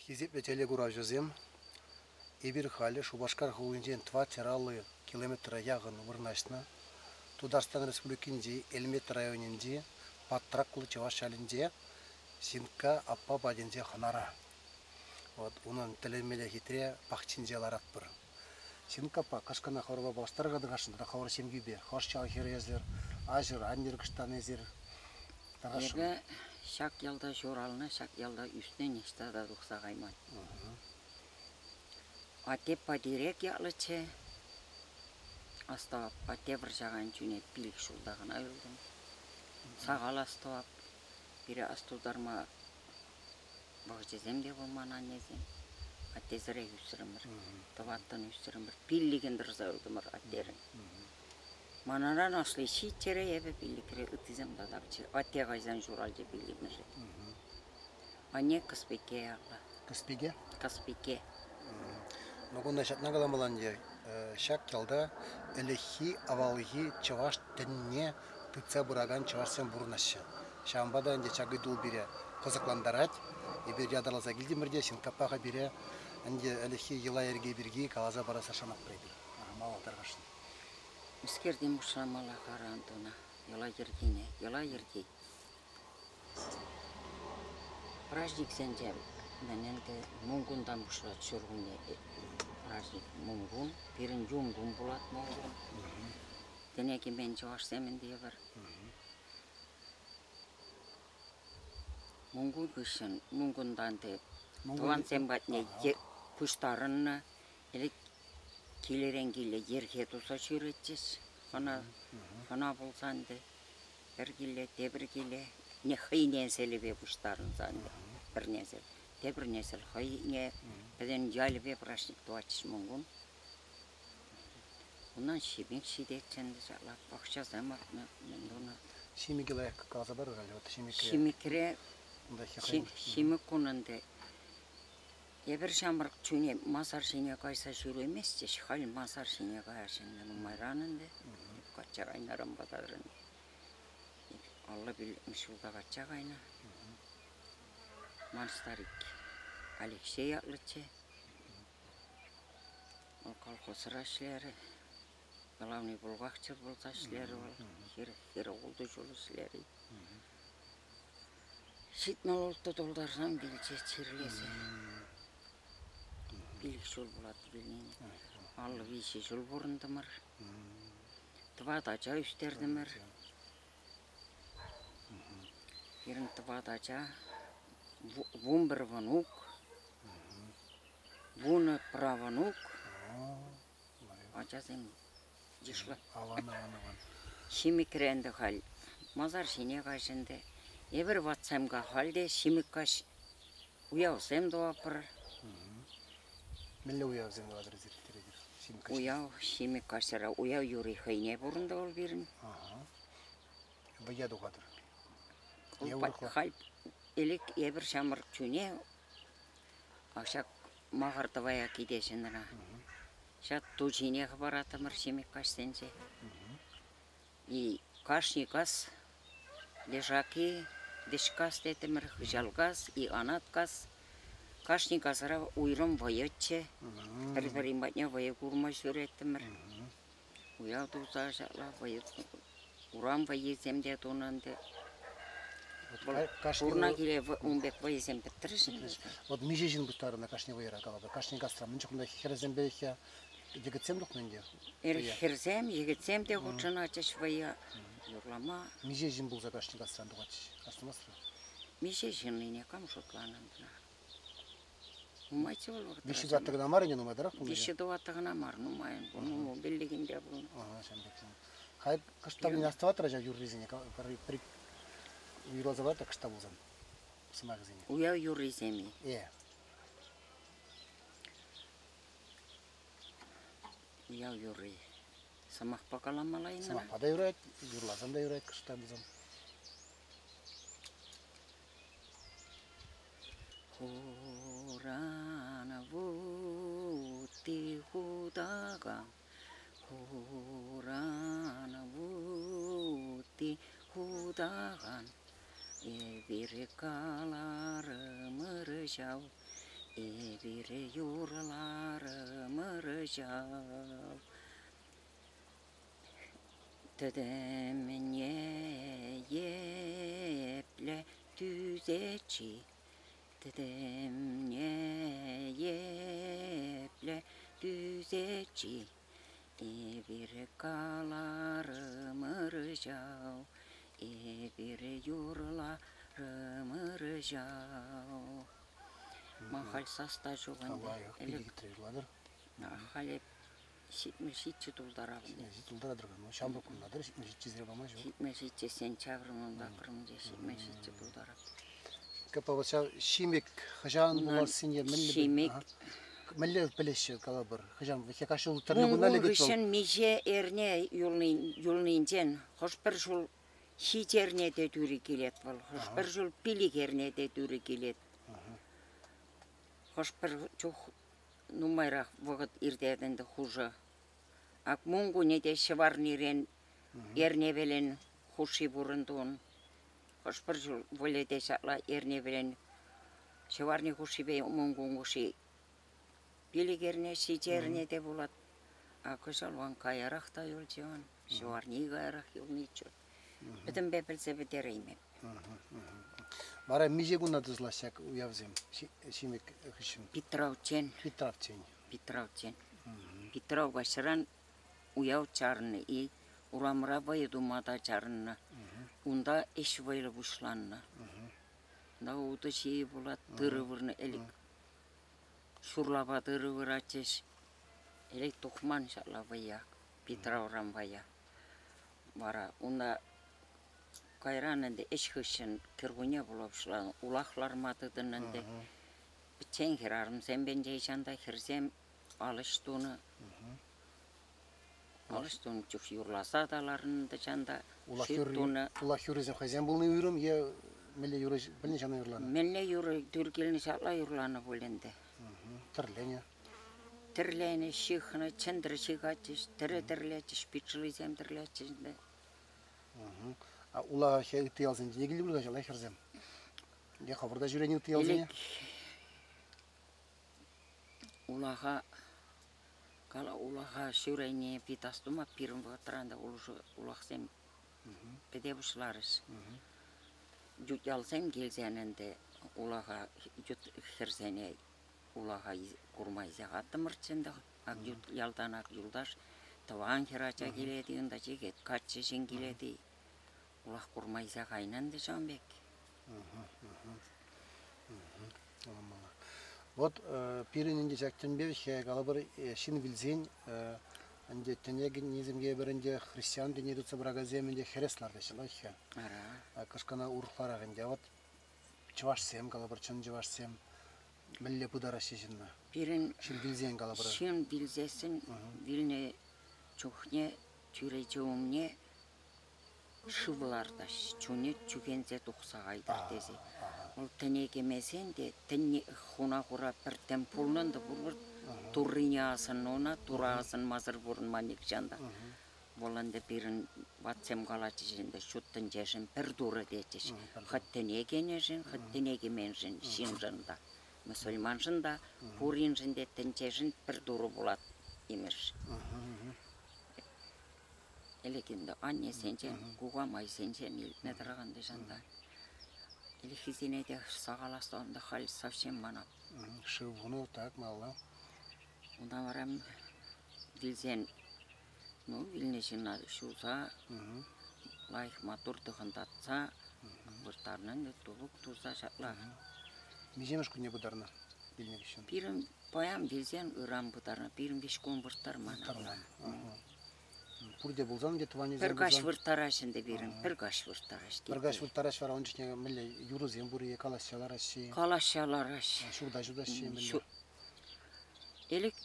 Хисеплӗ телекуравҫӑсем, эпир халӗ Шупашкар хулинчен 450 километра яхӑн вырнаҫнӑ Тутарстан Республикинчи Элмет районӗнчи Патраклӑ чӑваш ялӗнче Синкка аппа патӗнче хӑнара. Вот унӑн тӗлӗнмелле хитре пахчинче ларатпӑр. Синкка аппа кӑшкӑна хӑвӑрпа паллаштарӑр-ха тӑрӑшнӑ тата хӑвӑр ҫемйипе. Хӑш ял хӗрӗ эсир, аҫӑр, аннӗр кӑштан эсир? Тархасшӑн. Эпӗ ҫак ялта ҫуралнӑ, ҫак ялта ӳснӗ, ниҫта та тухса кайман. Атте Патирек ятлӑччӗ. Астӑвап, атте вӑрҫакан чуне 5 ҫулта кӑна юлтӑм. Сахал астӑвап. Пире астутарма вӑхӑчӗсем те пулман аннесен. Аттесӗрех ӳсрӗмӗр. Тӑваттӑн ӳсрӗмӗр. Пиллӗкӗн тӑрса юлтӑмӑр аттерӗн. Манран асли ҫиччӗре, эпӗ пиллӗкре, ыттисем татахчӗ. Атте кайсан ҫуралчӗ пиллӗкмӗшӗ. Анне Кӑспике ятлӑ. Кӑспике? Кӑспике. Ну, кунта ҫакна каламалла ӗнтӗ. Ҫак ялта ӗлӗкхи, авалхи чӑваш тӗнне тытса пыракан чӑвашсем пурӑнаҫҫӗ. Ҫавӑнпа та ӗнтӗ ҫак ыйту пире кӑсӑклантарать. Эпир ятарласа килтӗмӗр те Ҫинккаппа-ха пире ӗнтӗ ӗлӗкхи йӑла-йӗрке пирки каласа парасса шанатпӑр эпир. Малалла тархасшӑн. Мӗскертен пуҫламалла хара Антона йӑла-йӗркене? Йӑла-йӗрки. Праҫниксенче мӗн ӗнтӗ Мункунтан пуҫлать ҫуркунне праҫник Мункун. Пирӗн юнкун пулать Мункун. Тӗне кӗмен чӑвашсем ӗнтӗ эпир. Мункун хыҫҫӑн Мункунтан те тӑвансем патне пуҫтарӑннӑ. Ӗлӗк килӗрен киле йӗрке туса ҫӳретчӗҫ хӑна, хӑна пулсан ӗнтӗ. Пӗр киле, тепӗр киле. Не хӑй несӗлӗпе пуҫтарӑнса ӗнтӗ пӗр несӗл, тепӗр несӗл хӑйне пӗтӗм ялӗпе праҫник тӑватчӗҫ Мӑнкун. Унтан ҫимӗк ҫитетчӗ ӗнтӗ ҫапла, пахчасем акнӑ, мӗн тунӑ. Ҫимӗке лайӑх каласа парӑр халь вот ҫимӗкре. Ҫимӗкре ҫимӗк кун ӗнтӗ Эпир ҫамрӑк чуне масар ҫине кайса ҫӳреместчӗҫ, халь масар ҫине каяҫҫӗ ӗнтӗ нумайран ӗнтӗ. Качча кайнӑранпа та 55-мӗш ҫулта качча кайнӑ. Ман старик Алексей ятлӑччӗ. Вӑл колхозра ӗҫлерӗ. Главный бухгалтер пулса ӗҫлерӗ вӑл. 46 ҫул ӗҫлерӗ. 76 тултарсан вилчӗ чирлесе. 5 ҫул пулать вилнине. 53 ҫул пурӑнтӑмӑр. Тӑват ача ӳстертӗмӗр. Пирӗн тӑват ача, 11 мӑнук, вунӑ правнук. Ачасем йышлӑ. Аван, аван, аван. Ҫимӗкре ӗнтӗ халь масар ҫине каҫ ӗнтӗ. Эпир ватсем-ха халь те ҫимӗк каҫ уявсем тӑватпӑр. Мӗнле уявсем тӑватӑр эсир ирттеретӗр ҫимӗк каҫне? Уяв ҫимӗк каҫра уяв юрри хӑйне пурӑнтӑ вӑл пирӗн. Вӑййа тухатӑр. Е урӑхла? Халь ӗлӗк эпир ҫамрӑк чуне ҫак Махӑр тӑвая килеҫӗ-ра. Ҫак ту ҫине хӑпараттӑмӑр ҫимӗк каҫсенче. И кашни кас лежаки, вӗҫкас теттӗмӗр, хыҫалкас и анаткас. Кашни касра уйрӑм вӑйӑччӗ. Пӗр-пӗрин патне вӑйӑ курма ҫӳреттӗмӗр. Уяв туса ҫапла вӑйӑ урам вӑййисем те тунӑ ӗнтӗ. Пурӑна киле ун пек вӑйӑсем пӗтрӗҫ ӗнтӗ. Вот миҫе ҫын пуҫтарӑннӑ кашни вӑйӑра калатӑр? Кашни касра мӗн чухлӗ хӗрсемпе йӗкӗтсем тухнӑ ӗнтӗ? Хӗрсем, йӗкӗтсем те хутшӑнатчӗҫ вӑййа юрлама. Миҫе ҫын пулса кашни касран тухатчӗҫ? Астумастӑр? Миҫе ҫыннине кам шутланӑ ӑна? Нумайччӗ вӑл вӑхӑтра. Виҫҫӗ тӑваттӑ кӑна мар ӗнтӗ нумайтарах пулнӑ. Виҫҫӗ тӑваттӑ кӑна мар, нумайӑн пулнӑ, пиллӗкӗн те пулнӑ. Ага, ҫавӑн пек. Халь кӑштах астӑватӑр ҫав юррисене, пӗр юрласа парать кӑштах пулсан сӑмахӗсене. Уяв юррисем-и? Э. Уяв юрри. Сӑмахпа каламалла-и? Сӑмахпа та юрать, юрласан та юрать кӑштах пулсан. Хуран вутти хутакан, хуран вутти хутакан, эпир каларӑмӑр ҫав. Эпир юрларӑмӑр ҫав. Тӗтӗмне епле тӳсет-ши? Тӗтӗмне епле тӳсет-ши? Эпир каларӑмӑр ҫав, эпир юрларӑмӑр ҫав. Ман халь сас та ҫук ӗнтӗ. Лайӑх, питӗ хитре юрлатӑр. Халь эп 77 тултарап. Тултаратӑр ну, ҫамрӑк кунтатӑр, 77 пама ҫук. 77 сентябрь унта кӑрмӑнче 77 тултарап. Капа ҫав ҫимӗк хӑҫан пулассине мӗнле Ҫимӗк мӗнле пӗлеҫҫӗ калӑпӑр? Хӑҫан каҫ тӗрлӗ куна Мункун лекет вӑл? хыҫҫӑн миҫе эрне юлнинчен хӑш-пӗр ҫул ҫич эрне те тӳрӗ килет вӑл, хӑш-пӗр ҫул пилӗк эрне те тӳрӗ килет. Хӑш-пӗр чух нумайрах вӑхӑт иртет ӗнтӗ хушӑ. Ак Мункунӗ те ҫӑварнирен эрнепелен хушши пурӑнтун. Хӑш-пӗр ҫул вӑлӗ те ҫапла эрнепелен ҫӑварни хушшипе Мункун хушши пилӗк эрне, ҫичӗ эрне те пулать. А кӑҫал вӑл каярах та юлчӗ он, ҫӑварни каярах юлниччӗ. Пӗтӗмпе пӗлсе пӗтереймӗп. Вара миҫе куна тӑсӑлаҫ ҫак уявсем ҫимӗк хыҫҫӑн? Питравччен. Питравччен. Питравччен. Питрав каҫран уяв чарӑннӑ и урамра вӑйӑ тума та чарӑннӑ. Унта ӗҫ вӑйлӑ пуҫланнӑ. Унта утӑ ҫийӗ пулать, тырӑ вырнӑ. Ӗлӗк ҫурлапа тырӑ выратчӗҫ. Ӗлӗк тухман ҫапла вӑййа, Питравран вӑййа. Вара унта кайран ӗнтӗ ӗҫ хыҫҫӑн кӗркунне пула пуҫланӑ, улах ларма тытӑннӑ ӗнтӗ. Пӗччен хӗрарӑмсем пенче та хӗрсем ал ӗҫ тунӑ. Ал ӗҫ тунӑ чух юрласа та ларнӑ ӗнтӗ та, шӳт тунӑ. Улах юррисем хӑйсем пулни уйрӑм е мӗнле юрӑ пӗлнӗ ҫавна юрланӑ? Мӗнле юрӑ тӳр килнӗ ҫапла юрланӑ пуль ӗнтӗ. Тӗрленӗ. Тӗрленӗ, ҫыхнӑ, чӗнтӗр ҫыхатчӗҫ, тӗрӗ тӗрлетчӗҫ, питшӑллисем тӗрлетчӗҫ ӗнтӗ. А улаха ытти ялсенче не килнӗ пуль-ха хӗрсем? Е хӑвӑр та ҫӳренӗ ытти ялсене? Ӗлӗк улаха кала улаха ҫӳрени пит астумап пирӗн вӑхӑтран та улахсем пӗте пуҫларӗҫ. Ют ялсем килсен ӗнтӗ улаха ют хӗрсене улаха курма илсе каттӑмӑрччӗ ӗнтӗ. Ак ют ялтан ак юлташ тӑван хӗрача килет-и унта чикет, каччӑ ҫын килет-и. Улах курма илсе кайнӑ ӗнтӗ ҫавӑн пек. Вот пирӗн ӗнтӗ ҫак тӗнпе калӑпӑр ҫын вилсен ӗнтӗ тӗне кӗнисемпе пӗр ӗнтӗ христиан тӗне тытса пыракансем ӗнтӗ хӗрес лартаҫҫӗ лайӑх. Кӑшкана урӑхларах ӗнтӗ. А вот чӑвашсем калӑпӑр, чӑн чӑвашсем мӗнле пытараҫҫӗ ҫынна? Пирӗн ҫын вилсен калӑпӑр. Ҫын вилсессӗн вилнӗ чухне чӳрече умне шыв лартаҫ, чунӗ чӳхенсе тухса кайтӑр тесе. Вӑл тӗне кӗмесен те тӗнне хуна-хура пӗртен пулнӑ та пурпӗр Туррине асӑннӑ ӑна, Турра асӑнмасӑр пурӑнма нихҫан та. Вӑл ӗнтӗ пирӗн ватсем калатчӗҫ ӗнтӗ, ҫут тӗнчешӗн пӗр Турӑ тетчӗҫ. Хӑть тӗне кӗнӗшӗн, хӑть тӗне кӗменшӗн, ҫыншӑн та, мӑсӑльманшӑн та, пуриншӗн те тӗнчешӗн пӗр Турӑ пулать имӗш. Ӗлӗк ӗнтӗ аннесенчен, кукамайсенчен илтме тӑракан та. Ӗлӗкхисене те сахалас та халь совсем манап. Шыв хунӑ, так, малалла. Унта вара вилсен, ну, вилнӗ ҫынна ҫуса, лайӑх маттур тӑхӑнтатса вырттарнӑ ӗнтӗ, тулӑк туса ҫапла. Миҫемӗш кунне пытарнӑ вилнӗ хыҫҫӑн? Пирӗн паян вилсен ыран пытарнӑ, пирӗн виҫ кун вырттарман. Вырттарман. Пурте пулсан те тӑванӗсем Пӗр каҫ вырттараҫ ӗнтӗ пирӗн, пӗр каҫ вырттараҫ. Пӗр каҫ вырттараҫ вара ун чухне мӗнле юрӑсем пур-и, калаҫса лараҫҫӗ-и? Калаҫса лараҫ. Ҫурта ҫутаҫҫӗ-и мӗнле? Ӗлӗк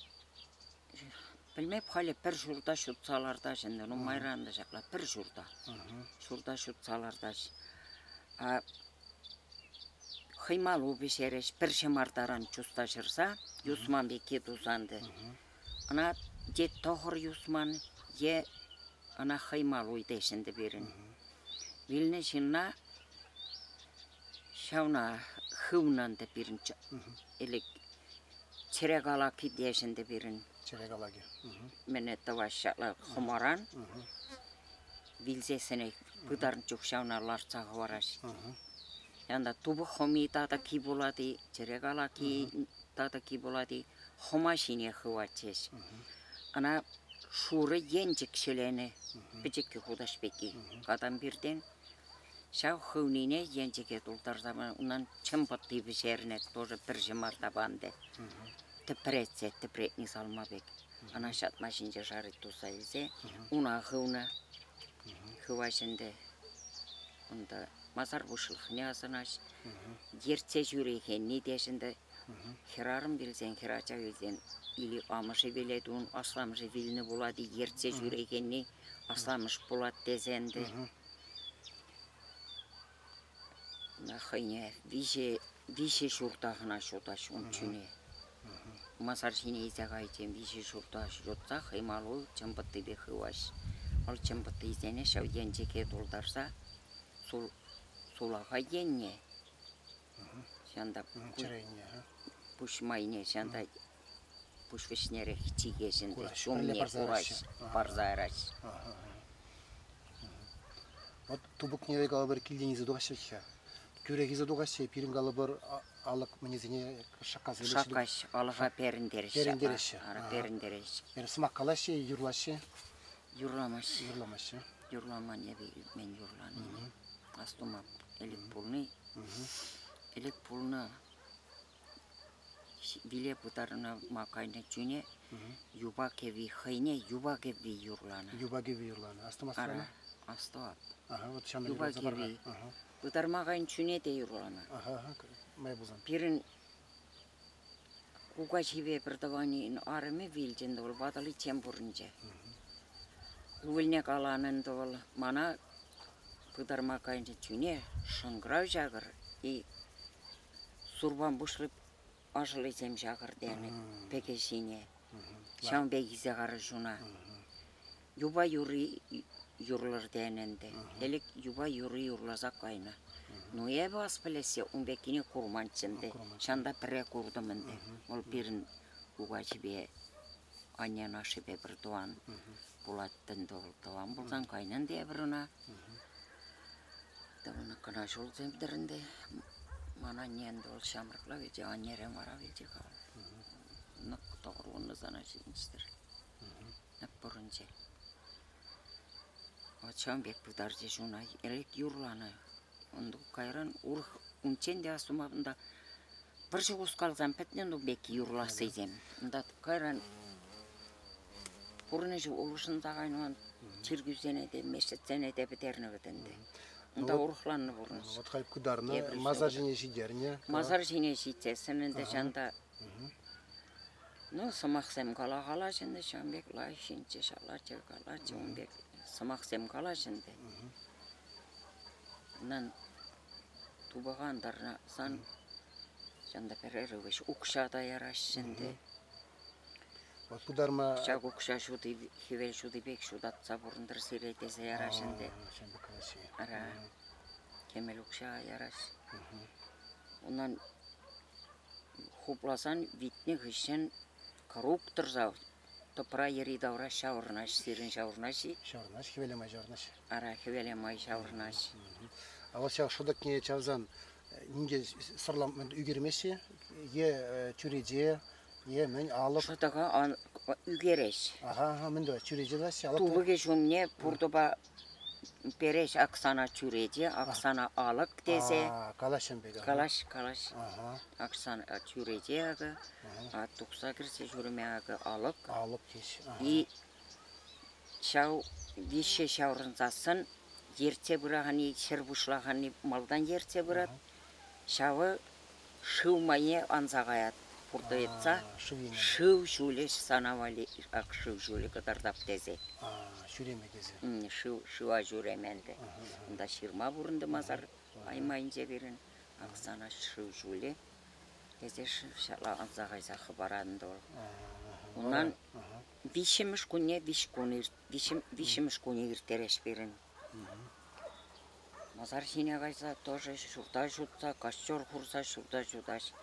пӗлмеп халӗ пӗр ҫурта ҫутса лартаҫ ӗнтӗ, нумайран та ҫапла пӗр ҫурта. Ҫурта ҫутса лартаҫ. А хӑймалу пӗҫерӗҫ, пӗр ҫӑмартаран чуста ҫӑрса, юсман пекки тусан ӗнтӗ. Ӑна те тӑхӑр юсман, е ӑна хӑймалуй теҫ ӗнтӗ пирӗн. Вилнӗ ҫынна ҫавна хывнӑ ӗнтӗ пирӗн ӗлӗк. Чӗре калакки теҫ ӗнтӗ пирӗн. Чӗре калакӗ. Мӗне тӑваҫҫӗ хӑмаран. Вилсессӗнех пытарнӑ чух ҫавна лартса хӑвараҫ. Янта тупӑк хӑми татӑкки пулать-и, чӗре калакки татӑкки пулать-и, хӑма ҫине хыватчӗҫ. Ӑна шурӑ енчӗк ҫӗленӗ, пӗчӗккӗ хутаҫ пекки, катампиртен. Ҫав хывнине енчӗке тултарса унтан чӑм пӑтти пӗҫернӗ, тоже пӗр ҫӑмарта панӑ. Тӗпретсе, тӗпретни салма пек. Ӑна ҫатма ҫинче шарить туса илсе уна хывнӑ. Хываҫ ӗнтӗ. Унта масар пуҫлӑхне асӑнаҫ. Ертсе ҫӳрекенни теҫ ӗнтӗ. Хӗрарӑм вилсен, хӗрача вилсен или амӑшӗ вилет ун, асламӑшӗ вилнӗ пулать-и, ертсе ҫӳрекенни асламӑш пулать тесе ӗнтӗ. Хӑйне виҫӗ ҫурта кӑна ҫутаҫ ун чунӗ. Масар ҫине илсе кайиччен виҫӗ ҫурта ҫутса хӑймалу чӑмпӑттипе хываҫ. Вӑл чӑмпӑттисене ҫав енчӗке тултарса сулахай енне ҫанта пуҫ майне ҫанта пуҫ вӗҫнерех чикеҫ ӗнтӗ, ҫумне кураҫ, парса яраҫ. Вот тупӑкне калӑпӑр килтен илсе тухаҫҫӗ-ха. Тӳрех илсе тухаҫҫӗ, пирӗн калӑпӑр алӑк мӗнесене шаккаса илеҫҫӗ. Шаккаҫ, алӑка перӗнтереҫҫӗ. Перӗнтереҫҫӗ. Ара, перӗнтереҫҫӗ. Сӑмах калаҫҫӗ, юрлаҫҫӗ. Юрламаҫҫӗ. Юрламаҫҫӗ. Юрламан эпӗ илтмен юрланине. Астумап. Ӗлӗк пулни. Ӗлӗк пулнӑ виле пытарнӑ кайнӑ чуне юпа кӗвви хӑйне юпа кӗвви юрланӑ. Юпа кӗвви юрланӑ. Астумастӑр-и? Ара, астӑвап. Ага, вот ҫавна Юпа юрласа пар-ха. кӗвви. Пытарма кайнӑ чуне те юрланӑ. Ага, ага, май пулсан. Пирӗн кукаҫипе пӗр тӑванӗн арӑмӗ вилчӗ ӗнтӗ вӑл, ватӑличчен пурӑнчӗ. Ывӑлне каланӑ ӗнтӗ вӑл, мана пытарма кайнӑ чуне шӑнкӑрав ҫакӑр и сурпан пуҫлӑ ашӑлисем ҫакӑр тенӗ пӗкӗ ҫине. Ҫавӑн пек илсе карӑ ҫуна. Юпа юрри юрлӑр тенӗ ӗнтӗ. Ӗлӗк юпа юрри юрласа кайнӑ. Ну, эпӗ ас пӗлессе ун пеккине курманччӗ ӗнтӗ. Ҫанта пӗрре куртӑм ӗнтӗ. Вӑл пирӗн кукаҫипе аннен ашшӗпе пӗр тӑван пулать ӗнтӗ вӑл. Тӑван пулсан кайнӑ ӗнтӗ эпир ӑна. Тӑван кӑна ҫулсем ӗнтӗ. Ман анне ӗнтӗ вӑл ҫамрӑкла вилчӗ, аннерен вара вилчӗ-ха вӑл. Нӑк тӑхӑрвуннӑ сана ҫитнӗччӗ. Нӑк пурӑнчӗ. Вот ҫавӑн пек пытарчӗҫ ӑна. Ӗлӗк юрланӑ. Кайран урӑх унччен те астумап унта вӑрҫӑ хускалсан пӗтнӗ ун пек юрлассисем. Унта кайран пурнӑҫ улшӑнса кайнӑ чиркӳсене те, мечетсене те пӗтернӗ вӗт ӗнтӗ. Унта урӑхланнӑ пурнӑҫ. Вот халь пытарнӑ, масар ҫине ҫитернӗ. Масар ҫине ҫитсессӗн ӗнтӗ ҫанта ну, сӑмахсем кала-калаҫ ӗнтӗ, ҫавӑн пек лайӑх ҫынччӗ, ҫалаччӗ, калатчӗ, ун пек сӑмахсем калаҫ ӗнтӗ. Унтан тупӑка антарсан ҫанта пӗрер ывӑҫ укҫа та яраҫҫӗ ӗнтӗ. Вот пытарма... Ҫак укҫа ҫути, хӗвел ҫути пек ҫутатса пурӑнтӑр сире тесе яраҫ ӗнтӗ. Ара, кӗмӗл укҫа яраҫ. Унтан хупласан витнӗ хыҫҫӑн кӑрук тӑрса тӑпра йӗри-тавра ҫаврӑнаҫ, сирӗн ҫаврӑнаҫ-и? Ҫаврӑнаҫ, хӗвеле май ҫаврӑнаҫ. Ара, хӗвеле май ҫаврӑнаҫ. А вот ҫав шӑтӑкне чавсан нине сӑрлам ӳкермеҫҫӗ е чӳрече, е мӗн алӑк? Шӑтӑка ӳкереҫ. Ага, ага, мӗн тӑвать? Чӳрече тӑваҫҫӗ, алӑк Тупӑкӗ ҫумне пуртӑпа переҫ Оксана чӳрече, Оксана алӑк тесе. Калаҫ пек. Калаҫ, калаҫ. Оксана чӳрече акӑ, тухса кӗрсе ҫӳреме акӑ алӑк. Алӑк теҫ. И ҫав виҫҫе ҫаврӑнсассӑн ертсе пыраканни, ҫӗр пуҫлаканни малтан ертсе пырать. Ҫавӑ шыв майне анса каять пуртӑ йӑтса. Шыв ҫулӗ сана валли ак шыв ҫулӗ кӑтартап тесе. Ҫӳреме тесе. Шыв, шыва ҫӳреме ӗнтӗ. Унта ҫырма пурӑнтӑ масар аймайӗнче пирӗн. Ак сана шыв ҫулӗ тесе ҫапла анса кайса хӑпаратӑн вӑл. Унан виҫҫӗмӗш кунне виҫ кун виҫҫӗмӗш кунӗ ирттереҫ пирӗн. Масар ҫине кайса тоже ҫурта ҫутса, костер хурса ҫурта ҫутаҫ.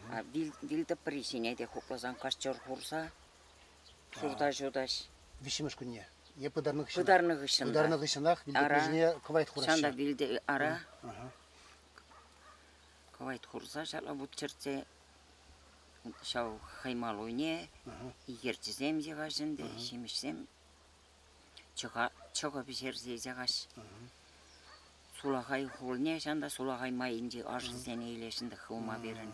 А вилтӑпри ҫине те хупласан костер хурса ҫурта ҫутаҫ. Виҫҫӗмӗш кунне е пытарнӑ хыҫҫӑнах? Пытарнӑ хыҫҫӑн. Пытарнӑ хыҫҫӑнах вилтӑпри ҫине кӑвайт хураҫҫӗ. Ҫанта вилте ара. Кӑвайт хурса ҫапла вут чӗртсе ҫав хӑймалуйне икерчӗсем йӑхаҫ ӗнтӗ, ҫимӗҫсем чӑхӑ пӗҫерсе яхаҫ. Сулахай хулне ҫанта сулахай майӗнчи ашӗсене илеҫ ӗнтӗ хывма пирӗн.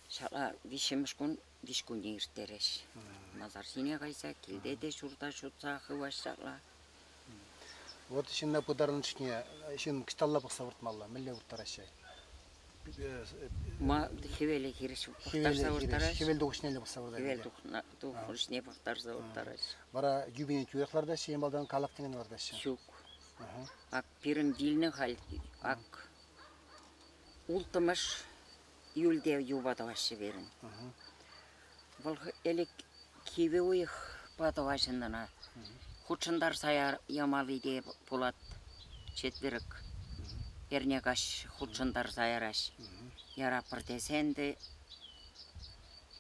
Ҫапла виҫҫӗмӗш кун виҫ кунне ирттереҫ. Масар ҫине кайса килте те ҫурта ҫутса хываҫ ҫапла. Вот ҫынна пытарнӑ чухне ҫын кӑҫталла пӑхса выртмалла, мӗнле вырттараҫҫӗ? Ма хӗвеле хирӗҫ пӑхтарса вырттараҫ. Хӗвел тухӑҫнелле пӑхса выртать. Хӗвел тухӑҫне пӑхтарса вырттараҫ. Вара юпине тӳрех лартаҫҫӗ е малтан калак тӗлне лартаҫҫӗ? Ҫук. Ак пирӗн вилнӗ халь ак улттӑмӗш июльте юпа тӑваҫҫӗ пирӗн. Вӑл ӗлӗк кивӗ уйӑхпа тӑваҫҫӗ ӑна. Хутшӑнтарса ямалли те пулать четверг. Эрне каҫ хутшӑнтарса яраҫ. Ярапӑр тесе ӗнтӗ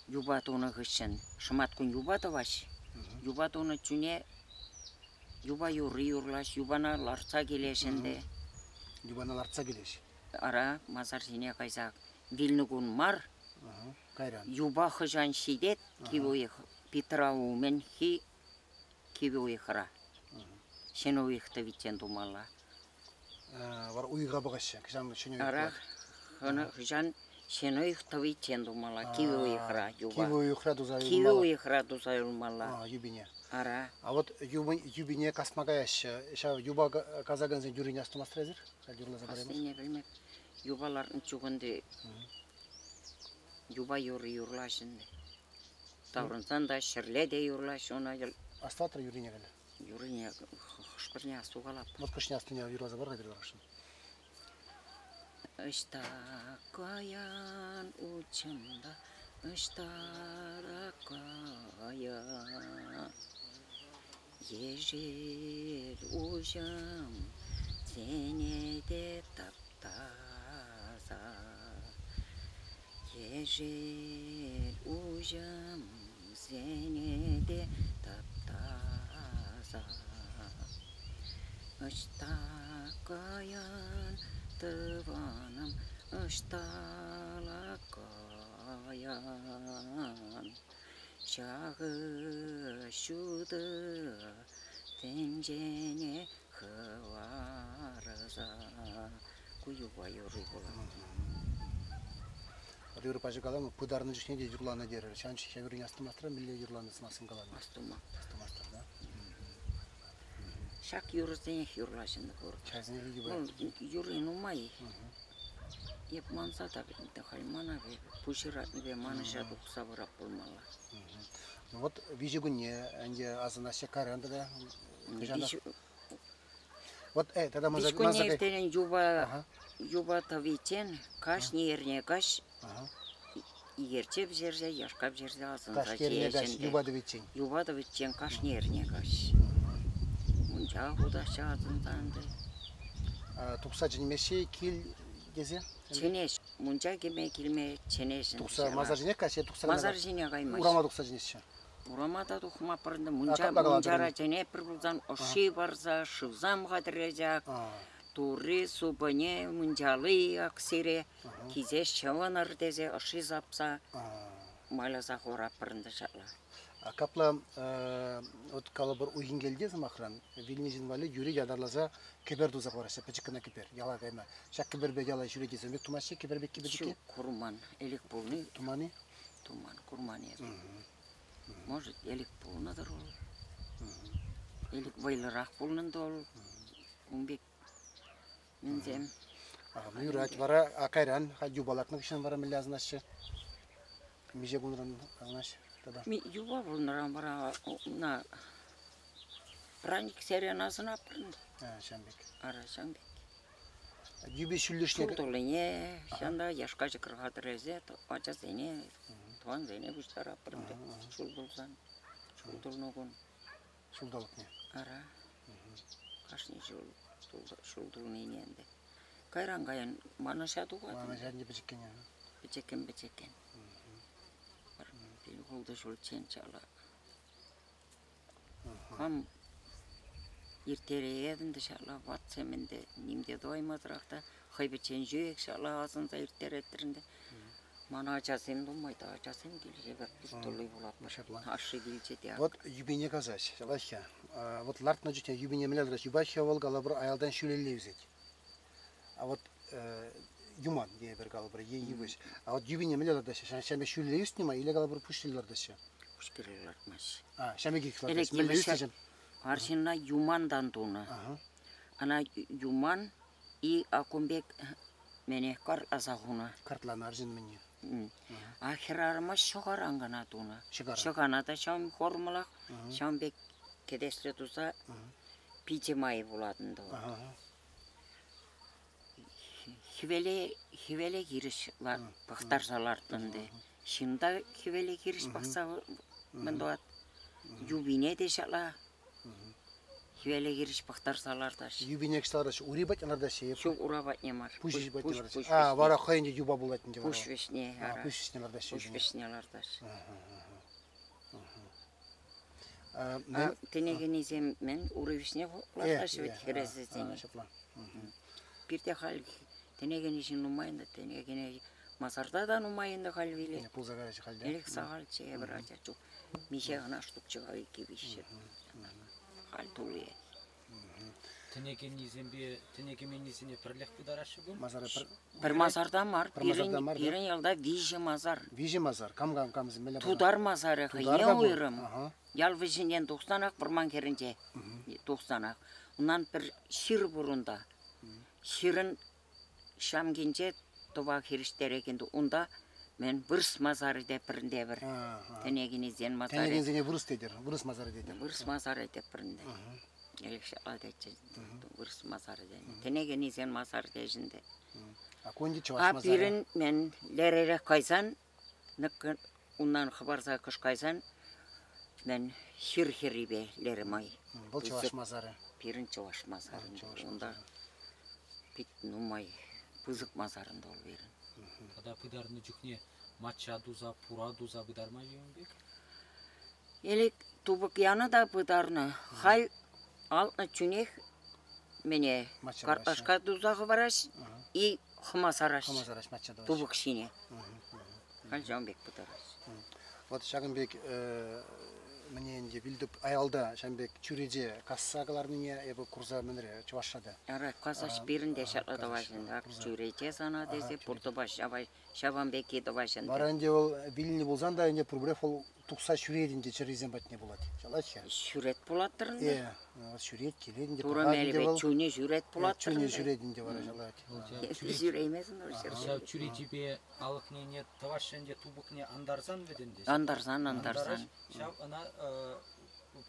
юпа тунӑ хыҫҫӑн шӑматкун юпа тӑваҫ. Юпа тунӑ чуне юпа юрри юрлаҫ, юпана лартса килеҫ ӗнтӗ. Юпана лартса килеҫ. Ара, масар ҫине кайса вилнӗ кун мар, Кайран. Юпа хӑҫан ҫитет кивӗ уйӑх Питрав умӗнхи кивӗ уйӑхра. Ҫӗнӗ уйӑх тӑвиччен тумалла. Вара уйӑха пӑхаҫҫӗ. Хӑҫан ҫӗнӗ уйӑх Ара, хӑҫан ҫӗнӗ уйӑх тӑвиччен тумалла кивӗ уйӑхра юпа. Кивӗ уйӑхра туса юлмалла. Кивӗ уйӑхра туса юлмалла. Юпине. Ара. А вот юпине касма каяҫҫӗ. Ҫав юпа касакансен юррине астумастӑр эсир? Халь юрласа параймастӑр? Аслине пӗлмеп. Юпа лартнӑ чух ӗнтӗ юпа юрри юрлаҫ ӗнтӗ. Таврӑнсан та ҫӗрле те юрлаҫ ӑна. Астӑватӑр юррине халӗ? Юррине хӑш-пӗрне астукалап. Вот кӑшне астине юрласа пар-ха пире ларасшӑн. Ӑҫта каян учӑнта, ӑҫта та каян. Ешӗл уҫӑм сене те тап-таса. Ешӗл уҫӑм сене те тап-таса. Ӑҫта каян, тӑванӑм, ӑҫталла каян? Ҫакӑ ҫутӑ тӗнчене хӑварса ку юпа юрри пулать. Юрӑ пачӗ каланӑ, пытарнӑ чухне те юрланӑ терӗр. Ҫавӑн ҫав юррине астумастӑр, мӗнле юрланӑ сӑмахсем каланӑ? Астуман. Астумастӑр, да? Ҫак юрӑсенех юрлаҫҫӗ пур. Ҫавсене Ну, юрри нумай. Эп манса та халь мана пуҫ ыратнипе манӑҫа тухса пырап пулмалла. Ну вот виҫӗ кунне ӗнтӗ асӑнаҫҫӗ кайран тата хӑҫанах. Вот тата Виҫ кунне ирттерен юпа юпа тӑвиччен кашни эрне каҫ икерче пӗҫерсе, яшка пӗҫерсе асӑнса Кашни эрне каҫ юпа тӑвиччен. Юпа тӑвиччен кашни эрне каҫ. Мунча хутаҫҫӗ асӑнса ӗнтӗ. Тухса чӗнмеҫҫӗ кил тесе? Чӗнеҫ. Мунча кӗме килме чӗнеҫ. Тухса масар ҫине каҫ тухса Масар ҫине каймасть. Урама тухса чӗнеҫҫӗ. Урама та тухма пӑрнӑ. Мунча, мунчара чӗнетпӗр пулсан ӑшши парса, шывсам хатӗрлесе турри, супӑне, мунчали ак сире килсе ҫӑвӑнӑр тесе ӑшши сапса майласа хураппӑр ӗнтӗ ҫапла. Капла вот калӑпӑр Уйхинкелте сӑмахран вилнӗ ҫын валли юри ятарласа кӗпер туса хӑвараҫҫӗ, пӗчӗк кӑна кӗпер, яла кайма. Ҫак кӗперпе яла ҫӳретесем пек тумаҫҫӗ кӗпер пекки пӗчӗкки? Ҫук, курман. Элӗк пулни. Туман-и? Туман, курман эпӗ. Может, элӗк пулнӑ-тӑр вӑл. Элӗк вӑйлӑрах пулнӑ ул. Ун пек мӗнсем. Ну юрать. Вара а кайран юпа лартнӑ хыҫҫӑн вара мӗнле асӑнаҫҫӗ? Миҫе кунран асӑнаҫҫӗ тата? Юпа пулнӑран вара на праник серен асӑнатпӑр ӗнтӗ. Ҫавӑн пек. Ара, ҫавӑн пек. Юпи ҫӳллӗшне... Ҫул туллине, ҫавӑнта яшка ҫӑкӑр хатӗрлесе ачасене, тӑвансене пуҫтаратпӑр ӗнтӗ ҫул пулсан. Ҫул тулнӑ кун. Ҫулталӑкне? Ара. Кашни ҫул, ҫул тулнине ӗнтӗ. Кайран каян манӑҫа тухать. Манӑҫа ӗнтӗ пӗчӗккӗн. Пӗчӗккӗн-пӗчӗккӗн. Пил-ултӑ ҫулччен чала. Хам ирттереетӗн те ҫапла ватсем ӗнтӗ ним те тӑваймасӑрах та хӑй пӗччен ҫӳрек ҫапла асӑнса ирттереттӗр ӗнтӗ. Мана ачасем нумай та ачасем килчӗ, эпир пӳрт тулли пулатпӑр. Ҫапла. Ашшӗ килчӗ те. Вот юпине касаҫ, ҫапла-ҫке. Вот лартнӑ чухне юпине мӗнле лартаҫ? Юпа-ҫке вӑл калӑпӑр аялтан ҫӳлелле ӳсет. А вот юман тейӗпӗр калӑпӑр е йывӑҫ. А вот юпине мӗнле лартаҫҫӗ? Ҫамӗ ҫӳллӗ ӳснӗ ма или калӑпӑр пуҫ лартаҫҫӗ? Пуҫ пире лартмаҫҫӗ. А, ҫамӗ ких лартаҫҫӗ. Мӗнле ӳснӗ Арҫынна юмантан тунӑ. Ӑна юман и акун пек мене картласа хунӑ. Картланӑ арҫын мӗнне? А хӗрарӑма ҫӑкаран кӑна тунӑ. Ҫӑкана та ҫавӑн формӑлах, ҫавӑн пек кӗтеслӗ туса пичӗ май пулатӑн тӑвать. Хӗвеле, хӗвеле хирӗҫ пӑхтарса лартнӑ ӗнтӗ. Ҫын та хӗвеле хирӗҫ пӑхса мӗн тӑвать. Юпине те ҫапла хӗвеле хирӗҫ пӑхтарса лартаҫҫӗ. Юпине кӑштараҫҫӗ, ури патне лартаҫҫӗ е Ҫук, ура патне мар. Пуҫ патне лартаҫҫӗ. А, вара хӑйӗн те юпа пулать ӗнтӗ вара. Пуҫ вӗҫне. Пуҫ вӗҫне лартаҫҫӗ. Пуҫ вӗҫне лартаҫҫӗ. Кӗнекенисем мӗн ури вӗҫне лартаҫҫӗ вӗт хӗресӗсене. Ҫапла. Пирте халь тӗне кӗнӗ ҫын нумай ӗнтӗ, тӗне кӗнӗ масарта та нумай ӗнтӗ халь вилет. Пулса каяҫҫӗ халь те. Ӗлӗк сахалччӗ эпир ача чух. Миҫе кӑна штукчӗ-ха иккӗ-виҫҫӗ. Халь тулли. Тӗне кӗнисемпе тӗне кӗменнисене пӗрлех пытараҫҫӗ пуль? Масара пӗр Пӗр масарта мар. Пӗр масарта мар, да? Пирӗн ялта виҫӗ масар. Виҫӗ масар. Кам кам камсем мӗнле Тутар масарӗ Тутар хӑйне та пур. уйрӑм. Ял вӗҫӗнчен тухсанах вӑрман хӗрринче тухсанах. Унан пӗр ҫыр пур унта. Ҫырӑн ҫамкинче тӑва хирӗҫтерекен унта мӗн вырӑс масарӗ те пӗрнте-пӗр. Тӗне кӗнисен масарӗ. Тӗне кӗнисене вырӑс тетӗр, вырӑс масарӗ тетӗр. Вырӑс масарӗ те пӗрнте. Ӗлӗк ҫапла тетчӗ, вырӑс масарӗ тенӗ. Тӗне кӗнисен масарӗ теҫӗ те. А кунти чӑваш А масарӗ? пирӗн мӗн леререх кайсан, унтан хӑпарса кӑш кайсан, мӗн хир хӗррипе лере май. Вӑл чӑваш масарӗ. Пирӗн чӑваш масарӗ. Унта пит нумай пысӑк масар ӗнтӗ вӑл пирӗн. Тата пытарнӑ чухне мачча туса, пура туса пытарма-ши ун пек? Ӗлӗк тупӑк янӑ та пытарнӑ. Халь алтнӑ чунех мене картлашка туса хӑвараҫ и хӑма сараҫ. Хӑма сараҫ, мачча тӑваҫ. Тупӑк ҫине. Халь ҫавӑн пек пытараҫ. Вот ҫакӑн пек мӗне ӗнтӗ вилтӗп аялта ҫавӑн пек чӳрече касса кӑларнине эпӗ курса мӗнре чӑвашра та. Ара, касаҫ пирӗн те ҫапла тӑваҫ ӗнтӗ. Ак чӳрече сана тесе пуртӑпа ҫаван пекки тӑваҫ ӗнтӗ. Вара ӗнтӗ вӑл вилнӗ пулсан та ӗнтӗ пурпӗрех вӑл тухса ҫӳрет ӗнтӗ чӗррисем патне пулать. Ҫалать-ха. Ҫӳрет пулаттӑр ӗнтӗ. Э, ҫӳрет, килет ӗнтӗ. Турӑ мелӗпе чунӗ ҫӳрет пулаттӑр Чунӗ ҫӳрет ӗнтӗ вара ҫалать. Ҫӳреймесен Ҫав чӳречипе алӑкне тӑваҫҫӗ ӗнтӗ тупӑкне антарсан вӗт ӗнтӗ. Антарсан, антарсан. Ҫав ӑна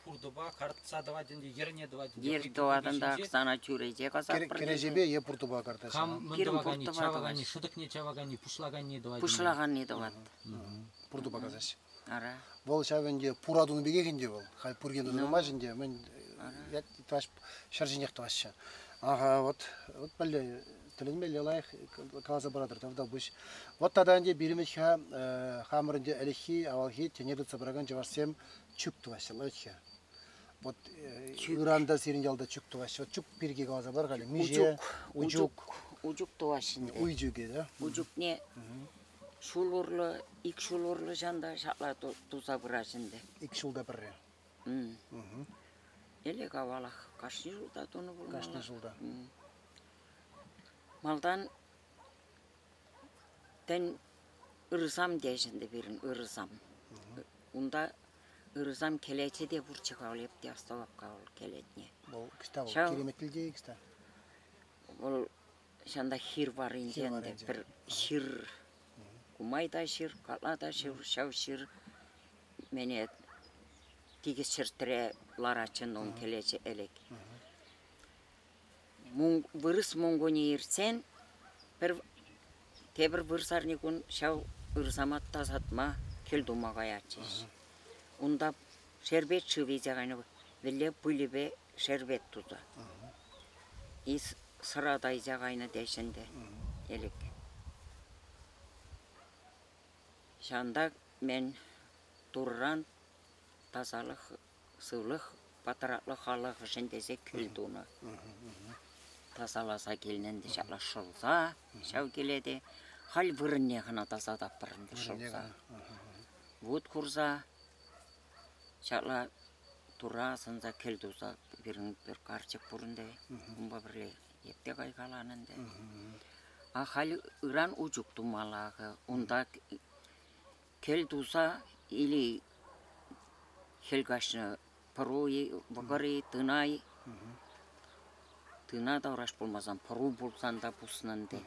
пуртӑпа картса тӑвать ӗнтӗ, йӗрне тӑвать ӗнтӗ. Йӗр тӑватӑн та сана чӳрече касатпӑр. Кӗреҫепе е пуртӑпа картаҫҫӗ. Кам мӗн тӑваканни, чаваканни, шӑтӑкне чаваканни, пуҫлаканни тӑвать. Пуҫлаканни тӑвать. Пуртӑпа касаҫҫӗ. Ара. Вӑл ҫав ӗнтӗ пура тунӑ пекех ӗнтӗ вӑл. Халь пурне тунӑ ӗнтӗ. Мӗн тӑваҫ ҫӗр ҫинех тӑваҫҫӗ. Ага, вот, вот пӗле тӗлӗнмелле лайӑх каласа паратӑр тавтапуҫ. Вот тата ӗнтӗ пирӗн хамӑр ӗнтӗ ӗлӗкхи, авалхи тӗне тытса пыракан чӑвашсем чӳк тӑваҫҫӗ, лайӑх-ха. Вот ыран та сирӗн ялта чӳк тӑваҫҫӗ. Вот чӳк пирки каласа пар-ха. Миҫе? Учук. Учук тӑваҫҫӗ ӗнтӗ. Уй чӳкӗ, да? Учукне ҫул урлӑ, ик ҫул урлӑ ҫанта ҫапла туса пыраҫ ӗнтӗ. Ик ҫулта пӗрре. Ӗлӗк авалах кашни ҫулта тунӑ пулмалла. Кашни ҫулта. Малтан тӗн ырсам теҫ ӗнтӗ пирӗн, ырсам. Унта ырсам кӗлечӗ те пурччӗ-ха вӑл, эп те астӑвап-ха вӑл кӗлетне. Вӑл кӑҫта вӑл? Киреметлӗ кӑҫта? Вӑл ҫанта хир варринче ӗнтӗ пӗр ҫыр, кумай та ҫыр, кала та ҫыр, ҫав ҫыр мене тикӗс ҫӗртре ларатчӗ ун кӗлечӗ ӗлӗк. Вырӑс Мункунӗ иртсен пӗр тепӗр вырсарникун ҫав ырсама тасатма, кӗл тума каятчӗҫ. Унта шерпет шывӗ илсе кайнӑ, вӗлле пылӗпе шерпет туса. Сӑра тайса кайнӑ теҫ ӗнтӗ ӗлӗк. Ҫавӑнта мӗн Турран тасалӑх, сывлӑх, патратлӑх халӑхӗшӗн тесе кӗл тунӑ. Тасаласа килнӗ ӗнтӗ ҫапла шӑлса ҫав киле те. Халь вырӑнне кӑна тасататпӑр ӗнтӗ шӑлса. Вут хурса ҫапла Турра асӑнса кӗл туса пирӗн пӗр карчӑк пур ӗнтӗ, унпа пӗрле эп те кайкаланӑ ӗнтӗ. А халь ыран учук тумалла акӑ. Унта кӗл туса или хӗл каҫнӑ пӑру-и, вӑкӑр-и, тына-и, тына тавраш пулмасан пӑру пулсан та пуснӑ ӗнтӗ.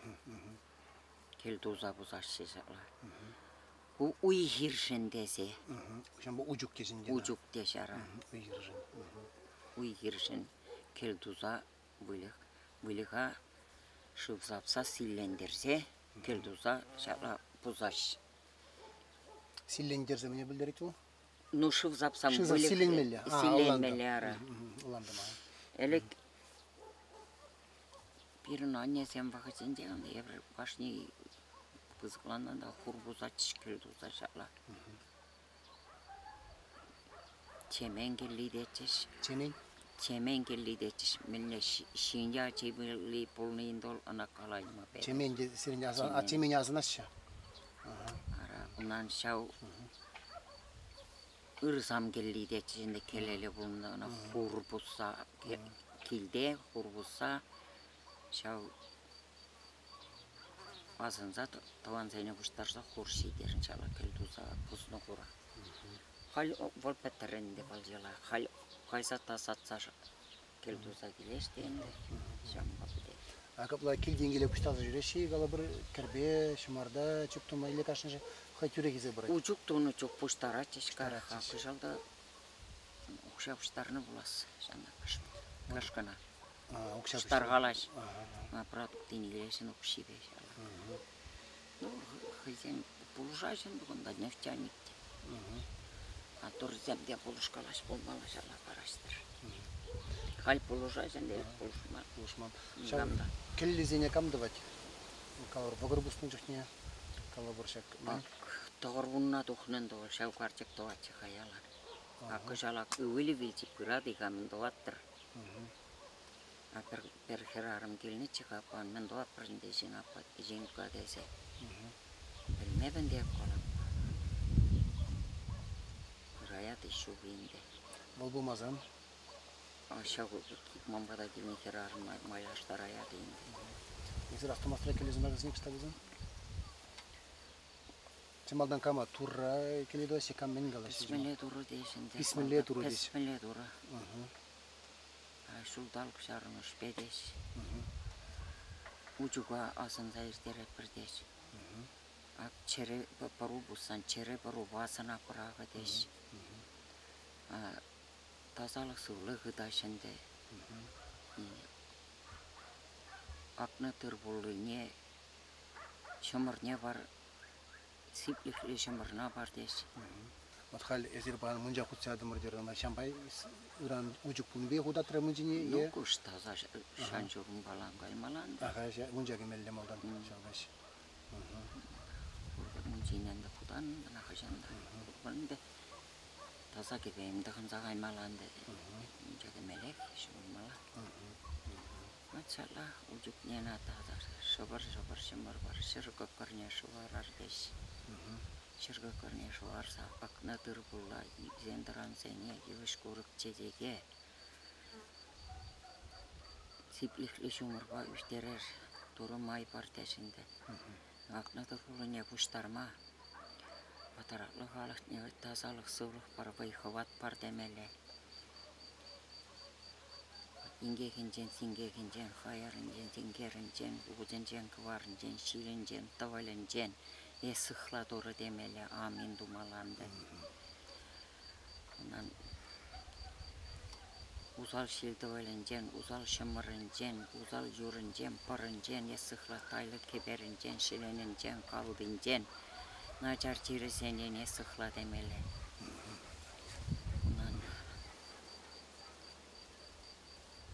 Кӗл туса пусаҫҫӗ ҫапла. Ку уй-хиршӗн тесе. Ҫавӑнпа учук тесен те. Учук теҫ ара. Уй-хиршӗн. Уй-хиршӗн кӗл туса выльӑх, выльӑха шыв сапса силлентерсе кӗл туса ҫапла пусаҫ. Силлентерсе мӗне пӗлтерет вӑл? Ну, шыв сапсан Шыв выльӑх силленмелле. Силленмелле ара. Ӑнлантӑм. Ӗлӗк пирӗн аннесем вӑхӑтӗнче эпир кашни пысӑкланнӑ та хур пусатчӗҫ, кӗл туса ҫапла. Чемен кӗлли тетчӗҫ. Чемен? Чемен кӗлли тетчӗҫ. Мӗнле ҫын ячӗ пулни ӑна калаймӑп эпӗ. Чемен те сирӗн а Чемене асӑнаҫҫӗ? Ара, унан ҫав ырсам кӗлли тетчӗҫ ӗнтӗ кӗлӗлӗ пулнӑ ӑна хур пусса килте хур пусса ҫав асӑнса тӑвансене пуҫтарса хур ҫитернӗ ҫала кӗл туса пуснӑ хура. Халь вӑл пӗттӗр ӗнтӗ вӑл йӑла. Халь кайса тасатса кӗл туса килес те ӗнтӗ ҫавӑнпа пӗтет. А капла килтен киле пуҫтарса ҫӳреҫҫӗ-и калӑпӑр кӗрпе, ҫӑмарта, чӳк тума или кашнинче хӑй тӳрех илсе пырать? Учук тунӑ чух пуҫтаратчӗҫ кара-ха. Кӑҫал та укҫа пуҫтарнӑ пулас ҫавна кашкӑна. Укҫа пуҫтаркалаҫ. Продуктине илесен укҫипе ҫавна. Ну, хӑйсем пулӑшаҫҫӗ кунта нефтяник те. А турсем те пулӑшкалаҫ пулмалла ҫавна параҫтӑр. Халь пулӑшаҫҫӗ ӗнтӗ, пулӑшман. Пулӑшман. Ҫав кӗллисене кам тӑвать? Калӑпӑр, вӑкӑр пуснӑ чухне, калӑпӑр ҫак. Тӑхӑр вунна тухнӑ ӗнтӗ вӑл, ҫав карчӑк тӑватчӗ хаяла. А кӑҫал ак ывӑлӗ вилчӗ, пырать-и-ха, мӗн тӑваттӑр? А пӗр хӗрарӑм килнӗччӗ-ха аппан, мӗн тӑватпӑр ӗнтӗ ҫын аппа, Женька тесе. Пӗлмепӗн те калап. Пырая ҫук ӗнтӗ. Вӑл пулмасан? Ҫав ман пата килнӗ хӗрарӑм майлаштараять ӗнтӗ. Эсир астумастӑр кӗлӗсем вӗсене кӑштах Чи малтан кама Турра кӗлӗ тӑваҫҫӗ, кам мӗн калаҫҫӗ? Писмӗлле Турӑ теҫ ӗнтӗ. Писмӗлле Турӑ теҫ. Писмӗлле Турӑ. Ҫулталӑк ҫаврӑнӑшпе теҫ. Учука асӑнса ирттеретпӗр теҫ. Ак чӗре пӑру пуссан чӗре пӑрупа сана пӑрахӗ теҫ. Тасалӑх сывлӑх ытаҫ ӗнтӗ. Акнӑ тыр-пуллине ҫӑмӑрне пар, сиплӗхлӗ ҫӑмӑрна пар теҫ. Вот халь эсир паян мунча хутса ятӑмӑр терӗр, ӑна ҫампа ыран учук пулнипе хутатрӗ мунчине Ну, е... куш таса шан ҫурӑмпалан каймалан. Аха, мунча кӗмелле малтан ҫав каҫ. Мунчине ӗнтӗ хутан ӑна хӑҫан та. Ӗнтӗ таса кӗпе-йӗм тӑхӑнса каймалла ӗнтӗ. Мунча кӗмеллех, ҫӑвӑнмалла. Маччалла учукне тата шӑпӑр-шӑпӑр ҫӑмӑр пар, ҫӗр кӑкӑрне шӑварар теҫ. Ҫӗр кӑкӑрне шӑварса акнӑ тыр-пулла, ӳсен-тӑрансене, йывӑҫ-курӑк, чечеке сиплӗхлӗ ҫумӑрпа ӳстерер, Турӑ май пар теҫ ӗнтӗ. Акнӑ тыр-пуллине пуҫтарма патараклӑ халӑхне тасалӑх, сывлӑх пар, вӑй-хӑват пар темелле. Инкекӗнчен, синкекӗнчен, хаярӗнчен, синкерӗнчен, вутӗнчен, кӑварӗнчен, ҫилӗнчен, тӑвӑлӗнчен эс сыхла Турӑ темелле, амин тумалла ӗнтӗ. Унтан усал ҫил тӑвӑлӗнчен, усал ҫӑмӑрӗнчен, усал юрӗнчен, пӑрӗнчен эс сыхла тайлӑк кӗперӗнчен, ҫӗленӗнчен, калтинчен, начар чирӗсенчен эс сыхла темелле. Унтан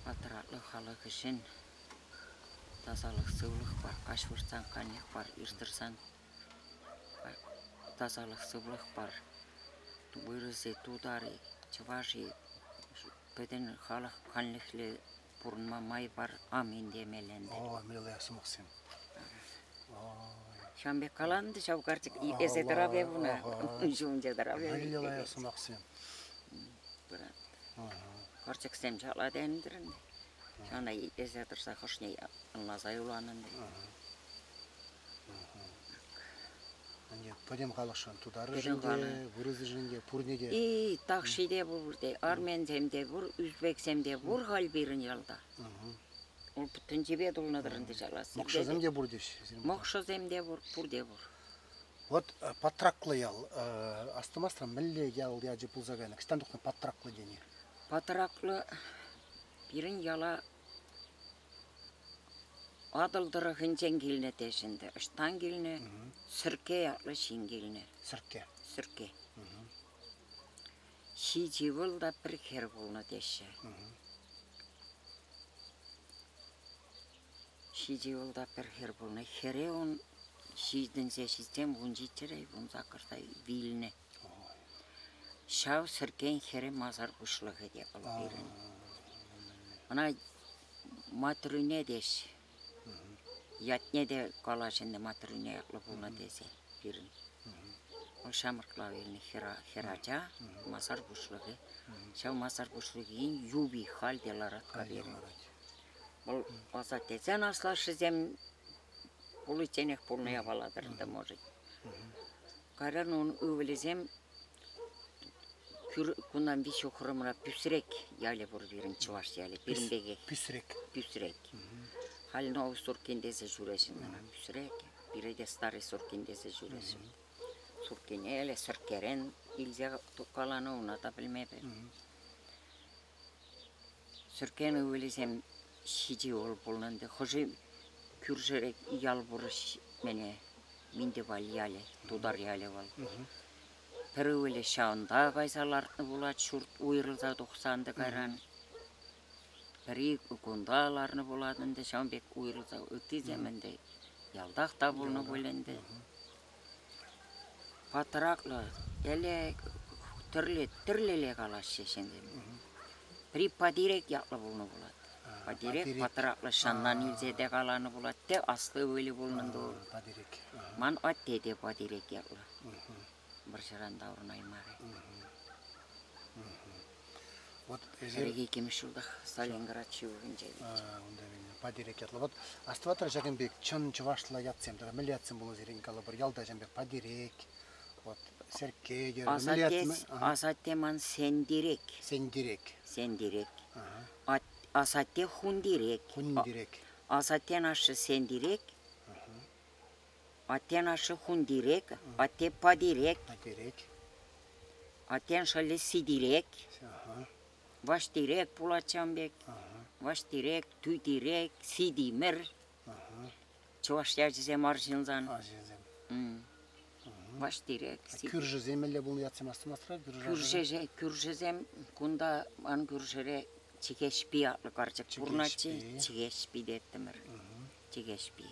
Патратлӑ халӑхӗшӗн. Тасалӑх, сывлӑх пар, каҫ выртсан канлӗх пар, ир тӑрсан тасалӑх, сывлӑх пар. Вырӑс-и, тутар-и, чӑваш-и, пӗтӗм халӑх канлӗхлӗ пурӑнма май пар, амин темелле ӗнтӗ. О, милые сӑмахсем. Ҫавӑн пек каланӑ та ҫав карчӑк эсӗ тӑрап эп ӑна, ун ҫумӗнче тӑрап эп. Милые сӑмахсем. Пырать. Карчӑксем ҫапла тенӗ-тӗр ӗнтӗ. Ҫавна итлесе тӑрса хӑшне ӑнласа юлан ӗнтӗ. Ӗнтӗ пӗтӗм халӑхшӑн, тутарӗшӗн те, вырӑсӗшӗн те, пурне те. И, такши те пур те, армянсем те пур, узбексем те пур халь пирӗн ялта. Ул тӗнчипе тулнӑ-тӑр ӗнтӗ ҫала. Мӑкшӑсем те пур теҫ. Мӑкшӑсем те пур, пурте пур. Вот Патраклӑ ял. Астумастӑр, мӗнле ял ячӗ пулса кайнӑ? Ӑҫтан тухнӑ Патраклӑ тени? Патраклӑ пирӗн яла Атӑл тӑрӑхӗнчен килнӗ теҫ ӗнтӗ. Ӑҫтан килнӗ? Сӗркке ятлӑ ҫын килнӗ. Сӗркке. Сӗркке. Ҫичӗ ывӑл та пӗр хӗр пулнӑ теҫҫӗ. Ҫичӗ ывӑл та пӗр хӗр пулнӑ. Хӗре ун ҫитӗнсе ҫитсен 17-ре, 18-та вилнӗ. Ҫав Сӗркен хӗрӗ масар пуҫлӑхӗ те вӑл пирӗн. Ӑна Матрӳне теҫ. Ятне те калаҫ ӗнтӗ Матрӳне ятлӑ пулнӑ тесе пирӗн. Вӑл ҫамрӑкла вилнӗ хӗрача, масар пуҫлӑхӗ. Ҫав масар пуҫлӑхӗн юпи халь те ларать-ха пирӗн. Вӑл асаттесен аслашшӗсем пуличченех пулнӑ япала-тӑр ӗнтӗ, может. Кайран ун ывӑлӗсем кунтан виҫ ҫухрӑмра Пӳсрек ялӗ пур пирӗн, чӑваш ялӗ, пирӗн пекех. Пӳсрек. Пӳсрек. Халь Новый Суркин тесе ҫӳреҫҫӗ ӑна, Пӳсрек. Пире те Старый Суркин тесе ҫӳреҫҫӗ. Суркине эле Сӗрккерен илсе каланӑ, уна та пӗлмепӗр. Сӗркен ывӑлӗсем ҫичӗ ывӑл пулнӑ ӗнтӗ. Хӑшӗ кӳршӗре ял пур мене Минтӗпаль ялӗ, тутар ялӗ вӑл. Пӗр ывӑлӗ ҫавӑнта кайса лартнӑ пулать ҫурт уйрӑлса тухсан та кайран. Пӗри кунта ларнӑ пулать ӗнтӗ, ҫавӑн пек уйрӑлса ыттисем ӗнтӗ ялтах та пулнӑ пуль ӗнтӗ. Патраклӑ ӗлӗк тӗрлӗ тӗрлӗле калаҫҫӗ ҫынсем. Пӗри Патирек ятлӑ пулнӑ пулать. Патирек патраклӑ ҫаннан илсе те каланӑ пулать те аслӑ ывӑлӗ пулнӑ Патирек. Ман атте те Патирек ятлӑ. Вӑрҫӑран таврӑнаймарӗ. Вот эсир... Иккӗмӗш ҫултах Сталинград ҫывӑхӗнче. Унта вилнӗ. Патирек ятлӑ. Вот астӑватӑр ҫакӑн пек чӑн чӑвашла ятсем тата мӗнле ятсем пулнӑ сирӗн калӑпӑр ялта ҫавӑн пек Патирек, вот Серкке терӗр. Асатте, асатте ман Сентирек. Сентирек. Сентирек. Асатте Хундирек. Хундирек. Асаттен ашшӗ Сентирек. Аттен ашшӗ Хундирек, атте Патирек. Патирек. Аттен шӑллӗ Ситирек. Ваштирек пулать ҫавӑн пек. Ваштирек, Тӳтирек, Ситимӗр. Чӑваш ячӗсем арҫынсан. Арҫынсем. Ваштирек. Кӳршӗсем мӗнле пулнӑ ятсем астумастӑр? Кӳршӗ, кӳршӗсем кунта ман кӳршӗре Чӗкеҫпи ятлӑ карчӑк пурӑнатчӗ. Чӗкеҫпи теттӗмӗр. Чӗкеҫпи.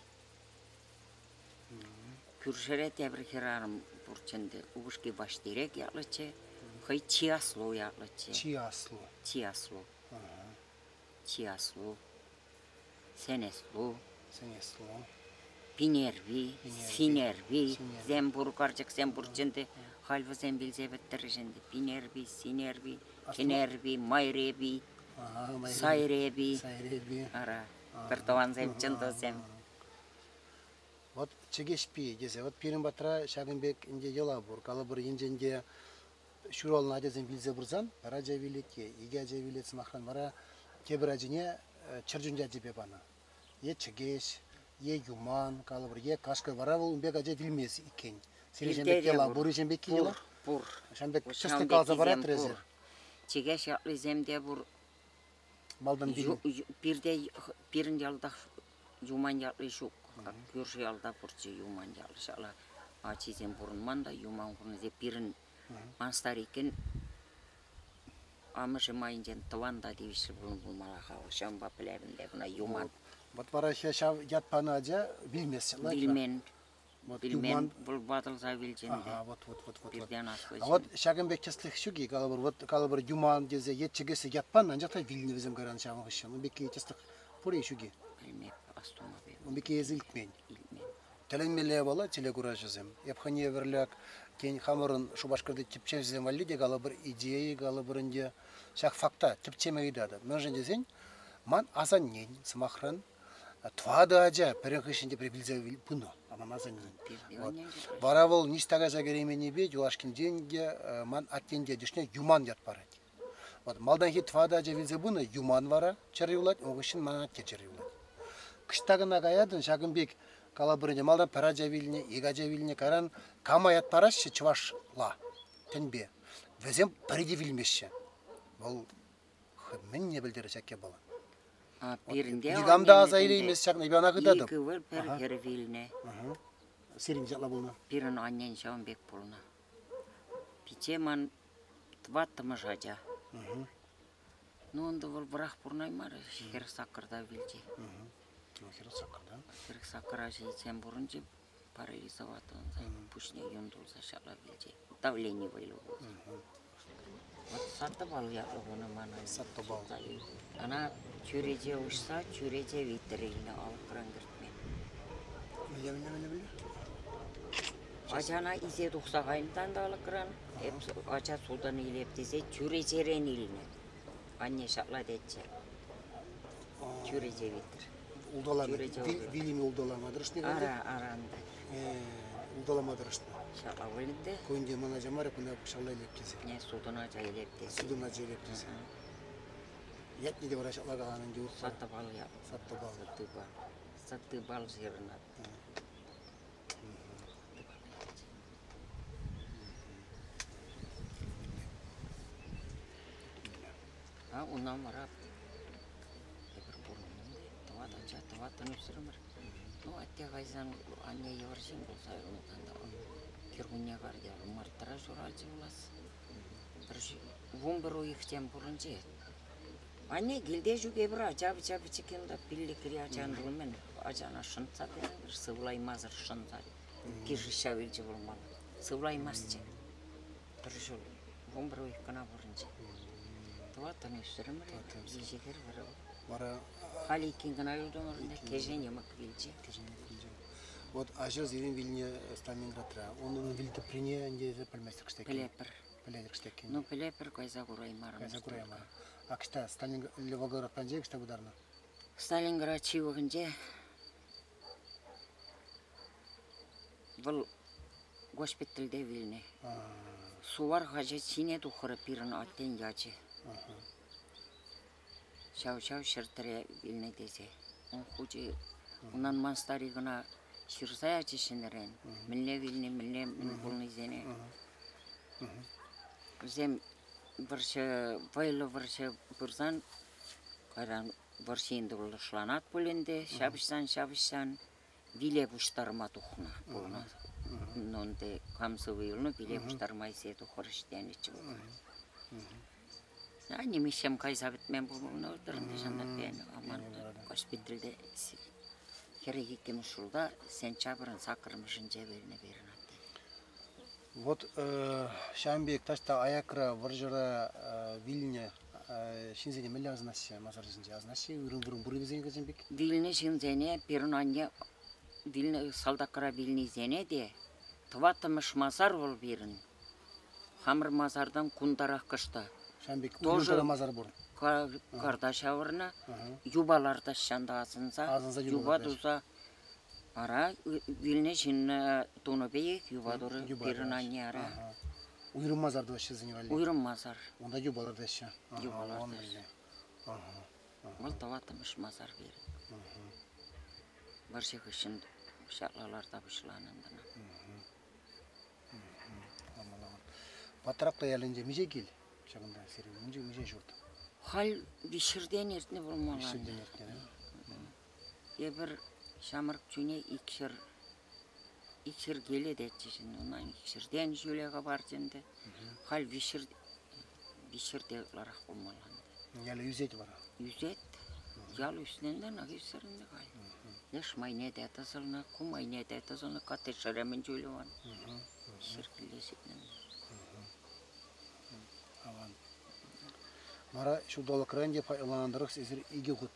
Кӳршӗре тепӗр хӗрарӑм пурччӗ ӗнтӗ. Упӑшки Ваштирек ятлӑччӗ, хӑй Чиаслу ятлӑччӗ. Чиаслу. Чиаслу. Чиаслу. Сенеслу. Сенеслу. Пинерви, Синерви, сем пур карчӑксем пурччӗ ӗнтӗ. Халь вӗсем вилсе пӗттерӗҫ ӗнтӗ. Пинерви, Синерви, Кӗнерви, Майреби, Сайреби. Сайреби. Ара, пӗртӑвансем, чӑн-тӑсем. Вот чӗкеҫпи тесе, вот пирӗн патра ҫакӑн пек ӗнтӗ йӑла пур. Калӑпӑр, енчен те ҫуралнӑ ачасем вилсе пырсан, пӗр ача вилет те, икӗ ача вилет, сӑмахран, вара тепӗр ачине чӗрчун ячӗпе панӑ. Е чӗкеҫ, е юман, калӑпӑр, е кашкӑр. Вара вӑл ун пек ача вилмест иккен. Сирӗн ҫын пек йӑла пур-и ҫын пекки йӑла? Пур. Ҫавӑн пек чыслӑ каласа паратӑр эсир. Чӗкеҫ ятлисем те пур. Малтан Пирте пирӗн ялтах Юман ятли ҫук. Кӳршӗ ялта пурччӗ Юман ятлӑ. Ҫапла ачисем пурӑнман та Юман хурӑнӗсем пирӗн ман старикӗн амӑшӗ майӗнчен тӑван та тивӗҫлӗ пулнӑ пулмалла-ха вӑл. Ҫавӑнпа пӗлетӗп те кӑна Юман. Вот вара ҫав ят панӑ ача вилмест. Вилмен. Вот Вилмен, юман вӑл ватӑлса вилчӗ ӗнтӗ. Ага, вот, вот, вот, вот. Пиртен аслӑ А вот ҫакӑн пек тӗслӗх ҫук-и, калӑпӑр, вот, калӑпӑр, юман тесе е чӗкесе ят панӑ, анчах та вилнӗ вӗсем кайран ҫавӑн хыҫҫӑн. Ун пекки тӗслӗх пур-и ҫук-и? Пӗлмеп, астумап эпӗ. Ун пекки эсӗ илтмен. Илтмен. Тӗлӗнмелле япала телекураҫӑсем. Эп хӑйне евӗрлӗ тен, хамӑрӑн Шупашкарти тӗпчевҫӗсем валли те калӑпӑр, идея калӑпӑр ӗнтӗ. Ҫак факта тӗпчеме ыйтатӑп. Мӗншӗн тесен ман асаннен, сӑмахран, тӑватӑ ача пӗрин хыҫҫӑн тепри вилсе пынӑ ман асаннен. Вот. Вара вӑл ниҫта кайса кӗрейменнипе юлашкинчен те ман аттен тетӗшне Юман ят парать. Вот малтанхи тӑватӑ ача вилсе пынӑ, Юман вара чӗрӗ юлать, ун хыҫҫӑн ман атте чӗрӗ юлать. Кӑҫта кӑна каятӑн, ҫакӑн пек калапӑр ӗнтӗ, малтан пӗр ача вилнӗ, ик ача вилнӗ, кайран кама ят параҫҫӗ чӑвашла тӗнпе, вӗсем пӗри те вилмеҫҫӗ. Вӑл мӗнне пӗлтерет ҫак япала? Пирӗнте Никам та аса илеймест ҫакна, эпӗ ӑна хытатӑп. Икӗ ывӑл, пӗр хӗр вилнӗ. Сирӗн ҫапла пулнӑ? Пирӗн аннен ҫавӑн пек пулнӑ. Пичче ман тӑваттӑмӗш ача. Ну, ӗнтӗ вӑл вӑрах пурӑнаймарӗ, 48-та вилчӗ. 48-та? 48-ра ҫитсен пурӑнчӗ, парализовать пуҫне юн тулса ҫапла вилчӗ. Давлени вӑйлӑ пулса. Вот Саттӑпал ятлӑ хунӑ мана. Саттӑпал. Ӑна чӳрече уҫса чӳрече витӗр илнӗ алӑкран кӗртме. Мӗнле, мӗнле, мӗнле, мӗнле? Ачана илсе тухса кайнӑ та алӑкран, эп ача сутӑн илеп тесе чӳречерен илнӗ. Анне ҫапла тетчӗ. Чӳрече витӗр. Улталанӑ. Вилӗме улталама тӑрӑшнӑ. Ара, ара ӗнтӗ. Улталама тӑрӑшнӑ. Ҫапла пуль ӗнтӗ. Ку ӗнтӗ ман ача мар, кунта ҫапла илеп тесе. Не, сутӑн ача илеп тесе. Сутӑн ача илеп тесе. Ятне те вара ҫапла каланӑ ӗнтӗ урӑхла. Саттӑпал ят. Саттӑпал. Саттӑпал. Саттӑпал ҫырӑнать. А унан вара эпир пурӑннӑ тӑват ача, тӑваттӑн ӳсрӗмӗр. Ну, атте кайсан анне йывӑр ҫын пулса юлнӑ та кӗркунне карте мартра ҫуралчӗ пулас. Пӗр 11 уйӑх тем пурӑнчӗ. Анне килте ҫук эпир ача-пӑча пӗчӗккӗн унта пиллӗкри ачан пулман. Ачана шӑнтса кайнӑ, сывлаймасӑр шӑнса. Кирши вилчӗ пулмалла. Сывлаймастчӗ. Пӗр ҫул, 11 уйӑх кӑна пурӑнчӗ. Тӑваттӑн ӳсрӗмӗр, виҫӗ хӗр вара. Вара Халь иккӗн кӑна юлтӑмӑр ӗнтӗ, кӗҫӗн йӑмӑк вилчӗ. Кӗҫӗн йӑмӑк вилчӗ. Вот аҫӑр сирӗн вилнӗ Сталинградра. Унӑн вилтӑприне ӗнтӗ эсир пӗлместӗр кӗҫтеккен. Пӗлетпӗр. Пӗлетӗр кӗҫтеккен. Ну, пӗлетпӗр, кайса кураймарӑм. Кайса кураймарӑм. А кӑҫта Сталин Волгоград патӗнче кӑҫта пытарнӑ? Сталинград ҫывӑхӗнче вӑл госпитальте вилнӗ. Сувар хаҫат ҫине тухрӗ пирӗн аттен ячӗ. Ҫав-ҫав ҫӗртре вилнӗ тесе. Ун хучӗ, унан ман старик ӑна ҫырса ячӗ ҫӗнӗрен. Мӗнле вилни, мӗнле мӗн пулнисене. Вӗсем вӑрҫӑ, вӑйлӑ вӑрҫӑ пырсан, кайран вӑрҫи ӗнтӗ лӑшланать пуль ӗнтӗ, ҫапӑҫсан-ҫапӑҫсан виле пуҫтарма тухнӑ пулнӑ. Ну, ӗнтӗ кам сывӑ юлнӑ, виле пуҫтарма илсе тухрӗҫ тенӗччӗ вӑл. А нимӗҫсем кайса пӗтмен пулнӑ ӗнтӗ ҫантӑк пенӗ. Аман госпитальте 42-мӗш ҫулта сентябрӗн саккӑрмӗшӗнче вилнӗ пирӗн атте. Вот ҫавӑн пек таҫта аякра вӑрҫӑра вилнӗ ҫынсене мӗнле асӑнаҫҫӗ масар ҫинче? Асӑнаҫҫӗ-и ырӑ вырӑн пур-и вӗсен вӗсем пек? Вилнӗ ҫынсене пирӗн анне вилнӗ салтакра вилнисене те тӑваттӑмӗш масар вӑл пирӗн. Хамӑр масартан кунтарах кӑшта. Ҫавӑн пек уйрӑм масар пур. Карта ҫавӑрнӑ, юпа лартаҫҫӗ ӑнта асӑнса, Асӑнса юпа туса. Ара, вилнӗ ҫынна тунӑ пекех юпа турӗ пирӗн анне ара. Уйрӑм масар тӑваҫҫӗ вӗсене валли? Уйрӑм масар. Унта юпа лартаҫҫӗ. Юпа лартаҫҫӗ. Вӑл тӑваттӑмӗш масар пирӗн. Вӑрҫӑ хыҫҫӑн ҫапла ларта пуҫланӑ ӗнтӗ ӑна. Патраклӑ ялӗнче миҫе кил ҫакӑнта сирӗн? Миҫе ҫурт? Халь виҫҫӗртен иртнӗ пулмалла. Виҫҫӗртен иртнӗ, да? Эпир ҫамрӑк чуне икҫӗр киле тетчӗҫ ӗнтӗ. Унтан икҫӗртен ҫӳле хӑпарчӗ ӗнтӗ. Халь виҫҫӗрте ытларах пулмалла ӗнтӗ. Ялӗ ӳсет вара? Ӳсет. Ял ӳснӗ ӗнтӗ, ӑна ӳсӗр ӗнтӗ халь. Леш майне те тӑсӑлнӑ, ку майне те тӑсӑлнӑ, коттеджре мӗн чуль вон. Ҫӗркелле ҫитнӗ. Аван. Вара ҫулталӑкра ӗнтӗ ӑнланнӑ тӑрӑх эсир икӗ хут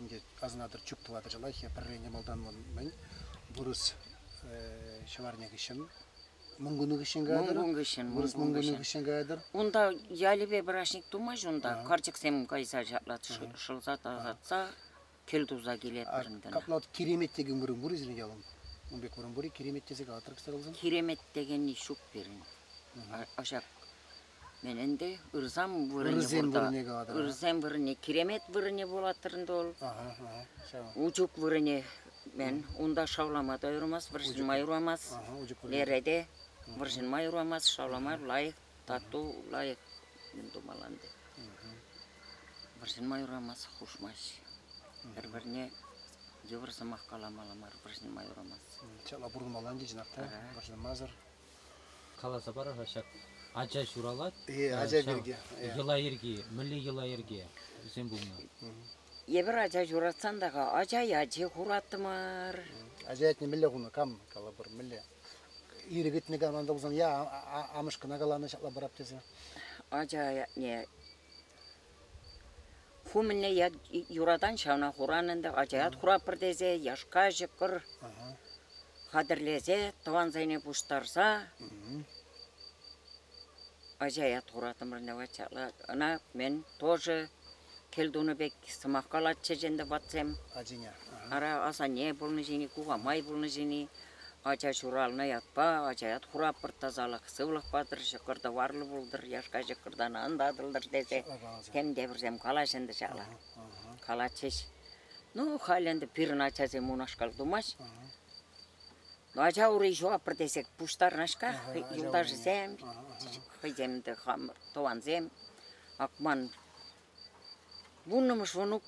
ӗнтӗ асӑнатӑр чӳк тӑватӑр ҫалах пӗррене малтан мӗн вырӑс ҫӑварне хыҫҫӑн Мӑнкун хыҫҫӑн каятӑр? Мӑнкун хыҫҫӑн. Вырӑс Мӑнкунӗ хыҫҫӑн каятӑр? Унта ялӗпе праҫник тумасть унта. Карчӑксем кайса ҫапла шӑлса тасатса кӗл туса килетпӗр ӗнтӗ. Капла Киремет текен вырӑн пур-и сирӗн ялӑн? Ун пек вырӑн пур-и? Киремет тесе калатӑр кӑсӑрӑлсан? Киремет текенни ҫук пирӗн. Ҫак мӗн ӗнтӗ ырсам вырӑнӗ Ырсем пур та. вырӑнӗ калатӑр. Ырсем вырӑнӗ, Киремет вырӑнӗ пулаттӑр ӗнтӗ вӑл. Ага, ага, ҫав. Учук вырӑнӗ мӗн, унта шавлама та юрамасть, вӑрҫӑнма юрамасть. Ага, учук вырӑнӗ. Лере те вӑрҫӑнма юрамасть, шавлама лайӑх, тату лайӑх мӗн тумалла ӗнтӗ. Вӑрҫӑнма юрамасть, хушмасть. Пӗр-пӗрне йывӑр сӑмах каламалла мар, вӑрҫӑнма юрамасть. Ҫапла пурӑнмалла ӗнтӗ чӑнах та, вӑрҫӑнмасӑр. Каласа пар-ха ҫак ача ҫуралать. Е, ача пирки. Йӑла-йӗрки, мӗнле йӑла-йӗрке вӗсем пулнӑ? Эпир ача ҫуратсан та ача ячӗ хураттӑмӑр. Ача ятне мӗнле хунӑ? Кам калӑпӑр, мӗнле? Ирӗк ыйтнӑ команда пулсан, я амӑш кӑна каланӑ ҫапла парап тесе. Ача ятне ху мӗнле ят юратан ҫавна хуран ӗнтӗ. Ача ят хураппӑр тесе яшка ҫӑкӑр хатӗрлесе тӑвансене пуҫтарса ача ят хуратӑмӑр ӗнтӗ. Ӑна мӗн тоже кӗл тунӑ пек сӑмах калатчӗҫ ӗнтӗ ватсем. Ачине. Ара асанне пулнӑ ҫини, кукамай пулнӑ ҫини ача ҫуралнӑ ятпа ача ят хураппӑр тасалӑх, сывлӑх патӑр, ҫӑкӑр-тӑварлӑ пултӑр, яшка ҫӑкӑртан ан татӑлтӑр тесе тем те пӗрсем калаҫ ӗнтӗ ҫапла. Калатчӗҫ. Ну, халь ӗнтӗ пирӗн ачасем унашкал тумасть. Ну, ача ури ҫуапӑр тесе пуҫтарнӑ-ҫке юлташӗсем, хӑйсем те хамӑр тӑвансем. Ак ман вуннӑмӗш внук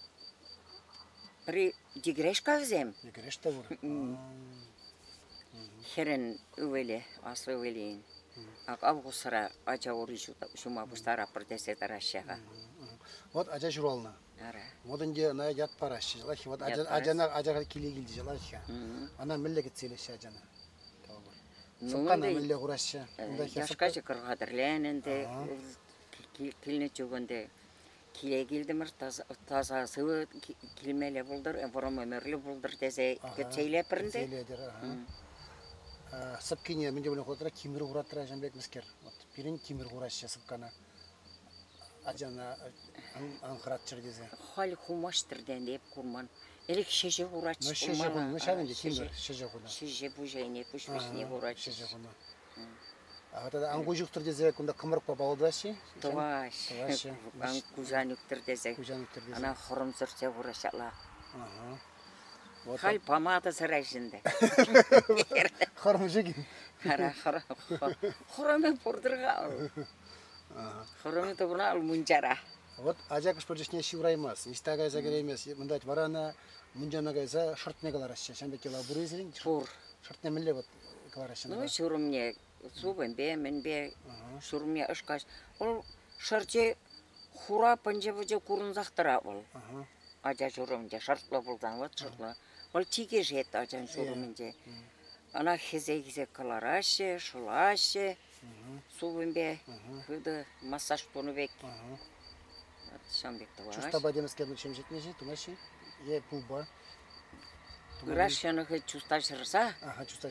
пӗри йӗкӗреш-ка вӗсем. Йӗкӗреш те пур. Хӗрӗн ывӑлӗ, аслӑ ывӑлӗн. Ак августра ача ури ҫума пуҫтарапӑр тесе тӑраҫҫӗ-ха. Вот ача ҫуралнӑ. Ара. Вот ӗнтӗ ӑна ят параҫҫӗ. Вот ачана ача киле килчӗ ҫалахи. Ӑна мӗнле кӗтсе илеҫҫӗ ачана? Сӑпкана мӗнле хураҫҫӗ? Яшка ҫӑкӑр хатӗрленӗ ӗнтӗ. Килнӗ чух ӗнтӗ киле килтӗмӗр, таса сывӑ килмелле пултӑр, вӑрӑм ӗмӗрлӗ пултӑр тесе кӗтсе илетпӗр ӗнтӗ. Кӗтсе илетӗр, Сӑпкине мӗн те пулин хуратра, тимӗр хуратра ҫавӑн пек мӗскер. Вот пирӗн тимӗр хураҫҫӗ сӑпкана. Ачана ан хӑратчӑр тесе. Халь хумасть-тӗр те эп курман. Ӗлӗк ҫӗҫӗ хуратчӗ. Ну, ҫӗҫӗ хунӑ, ну ҫав ӗнтӗ тимӗр ҫӗҫӗ хунӑ. Ҫӗҫӗ пуҫайне, пуҫ вӗҫне хуратчӗ. Ҫӗҫӗ хунӑ. А тата ан куҫ тесе кунта кӑмрӑкпа палӑртаҫҫӗ? Тӑваҫҫӗ. Тӑваҫҫӗ. Ан куҫан ӳктӗр тесе. Куҫан ӳктӗр тесе. Ӑна хӑрӑм сӗртсе хураҫҫӗ ала. Ага. Халь помада сӗреҫ ӗнтӗ. Хӑрӑм ҫук-и? Ара, хӑрӑмӗ пуртӑр-ха. Хӑрӑмӗ тупӑна мунчара. Вот ача кӑшпӗр чухне ҫывраймасть, ниҫта кайса кӗреймест. Мӑнтать вара ӑна мунчана кайса шӑртне кӑлараҫҫӗ. Ҫавӑн пек йӑла пур-и сирӗн? Пур. Шӑртне мӗнле вот кӑлараҫҫӗ? Ну, ҫурӑмне супӑньпе, мӗнпе ҫурӑмне ӑшкаҫ. Вӑл шӑрчӗ хура пӑнчӑ-пӑчӑ курӑнсах тӑрать вӑл. Ача ҫурӑмӗнче шӑртлӑ пулсан вот шӑртлӑ. Вӑл чикӗшет ачан ҫурӑмӗнче. Ӑна хӗсе-хӗсе кӑлараҫҫӗ, шӑлаҫҫӗ. Супӑньпе хытӑ массаж тунӑ пек. Вот ҫавӑн пек тӑваҫ. Чустапа темӗскер ҫемҫетмеҫҫӗ, тумаҫҫӗ е пылпа? Ыраш ҫӑнӑхӗ чуста ҫӑрса,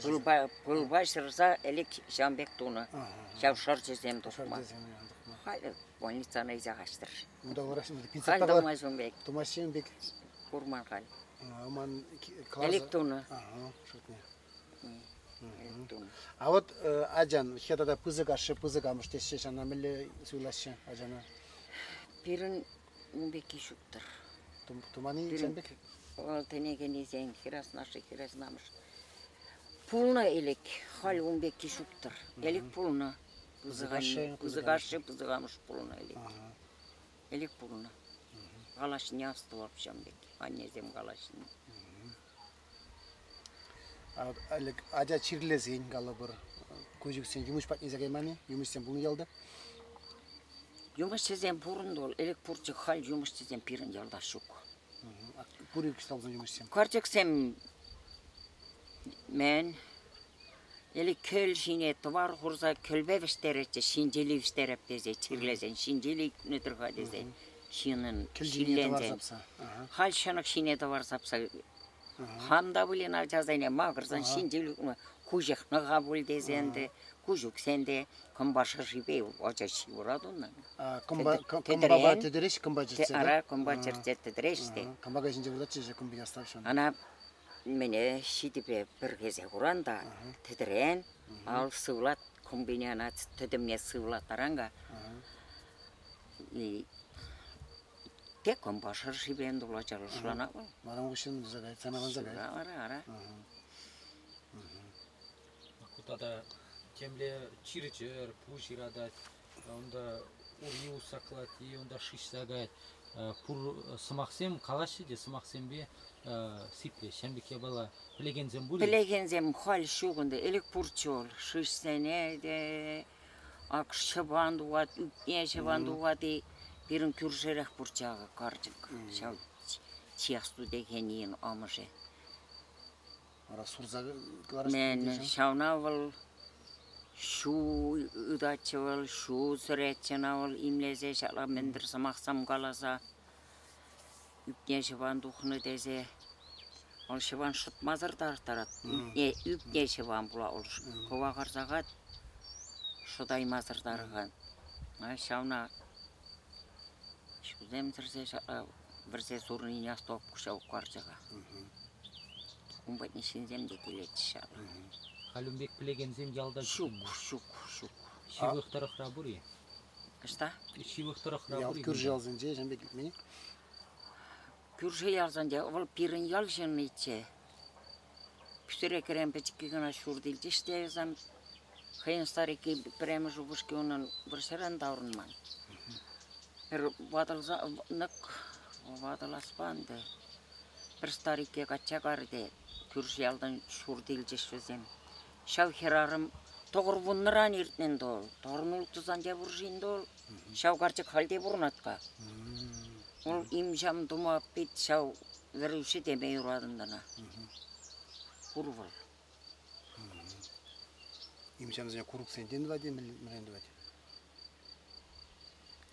пылпа, пылпа ҫӑрса ӗлӗк ҫавӑн пек тунӑ. Ҫав шӑрчӗсем тухма. Халӗ больницана илсе каҫтӑр. Унта вара Халь тумаҫ ун пек. Тумаҫҫӗ ун пек. Курман халь. Ман Ӗлӗк тунӑ. Ага, шутне. А вот ачан хӗр тата пысӑк ашшӗ, пысӑк амӑш теҫҫӗ, ҫавна мӗнле суйлаҫҫӗ ачана? Пирӗн ун пекки ҫук-тӑр. Туман-и сан пек? Вӑл тӗне кӗнисен хӗреснашшӗ, хӗреснамӑш. Пулнӑ ӗлӗк, халь ун пекки ҫук-тӑр. Ӗлӗк пулнӑ. Пысӑк ашшӗ, пысӑк амӑш пулнӑ ӗлӗк. Ӗлӗк пулнӑ. Калаҫнине астӑвап ҫавӑн пек. Аннесем калаҫни. Ӗлӗк ача чирлесен, калӑпӑр, куҫӑксен юмӑҫ патне илсе кайман-и? Юмӑҫсем пулнӑ ялта? Юмӑҫсем пурӑннӑ вӑл. Ӗлӗк пурччӗ, халь юмӑҫсем пирӗн ялта ҫук. Пур-и кӑшталсан юмӑҫсем? Карчӑксем мӗн ӗлӗк кӗл ҫине тӑвар хурса кӗлпе вӗҫтеретчӗҫ, ҫинҫели вӗҫтереп тесе, чирлесен ҫинҫели ӳкнӗ-тӗр-ха тесе ҫыннӑн Кӗл ҫине тӑвар ҫилленсен. сапса. Халь ҫӑнӑх ҫине тӑвар сапса хам та пулин ачасене макӑрсан ҫинҫел ӳкнӗ куҫӑхнӑ-ха пуль тесе ӗнтӗ, куҫ ӳксен те кӑмпа шӑршипе ача ҫывӑрать унӑн. Кӑмпапа тӗтӗреҫ, кӑмпа чӗртсе. Ара, кӑмпа чӗртсе тӗтӗреҫ те. Кӑмпа ҫинче выртатчӗ, кӑмпине астав Ана мӗне ҫитӗпе пӗрхесе хуран та тӗтӗрен ал сывлат кӑмпине ӑна тӗтӗмне сывлаттаран-ка те кӑмпа шӑршипе ӗнтӗ ӑшланать вӑл. Вара хыҫҫӑн туса каять, самайланса каять. Ара, ара. Ку тата темле чир-чӗр, пуҫ ыратать, унта ури усаклать е унта шыҫса каять. Пур сӑмахсем калаҫҫӗ те сӑмахсемпе сиплеҫ. Ҫавӑн пек япала пӗлекенсем пур-и? Пӗлекенсем халь ҫук ӗнтӗ. Ӗлӗк пурччӗ вӑл. Шыҫсене те, ак ҫӑпан тухать, ӳтне ҫӑпан тухать-и. Пирӗн кӳршӗрех пурччӗ акӑ карчӑк. Ҫав Чехсту текеннин амӑшӗ. Вара сурса кӑларас Мӗн, ҫавна вӑл ҫу ытатчӗ вӑл, ҫу сӗретчӗ ӑна вӑл имлесе ҫапла мӗн-тӗр сӑмахсем каласа ӳпне ҫӑван тухнӑ тесе. Вӑл ҫӑван шӑтмасӑр тарӑхтарать. Ӳпне, ӳпне ҫӑван пула вӑл кӑвакарса кать, шӑтаймасӑр тарӑхать. Ҫавна ҫусем сӗрсе ҫапла вӗрсе сурнине астӑвап ҫав карчӑка. Ун патне ҫынсем те килетчӗҫ ҫав. Халь ун пек пӗлекенсем ялта ҫук. Ҫук, ҫук. Ҫывӑх тӑрӑхра пур-и? Ӑҫта? Ҫывӑх тӑрӑхра Ял пур-и? кӳршӗ ялсенче ҫавӑн пек илтмен-и? Кӳршӗ ялсенче вӑл пирӗн ял ҫынниччӗ. Пӳсӗре кӗрен пӗчӗкки кӑна ҫурт илчӗҫ те вӗсем. Хӑйӗн старикки пӗрремӗш упӑшки унӑн вӑрҫӑран таврӑнман. Пӗр ватӑлса нӑк ватӑласпа ӗнтӗ. Пӗр старикке качча карӗ те кӳршӗ ялтан ҫурт илчӗҫ вӗсем. Ҫав хӗрарӑм 90-ран иртнӗ ӗнтӗ вӑл, 96 те пур-ши ӗнтӗ вӑл. Ҫав карчӑк халь те пурӑнать-ха. Вӑл им-ҫам тума пит ҫав вӗрӳҫӗ теме юратӑн ӑна. Пур вӑл. Им-ҫамсене курӑксенчен тӑвать-и, мӗнрен тӑвать?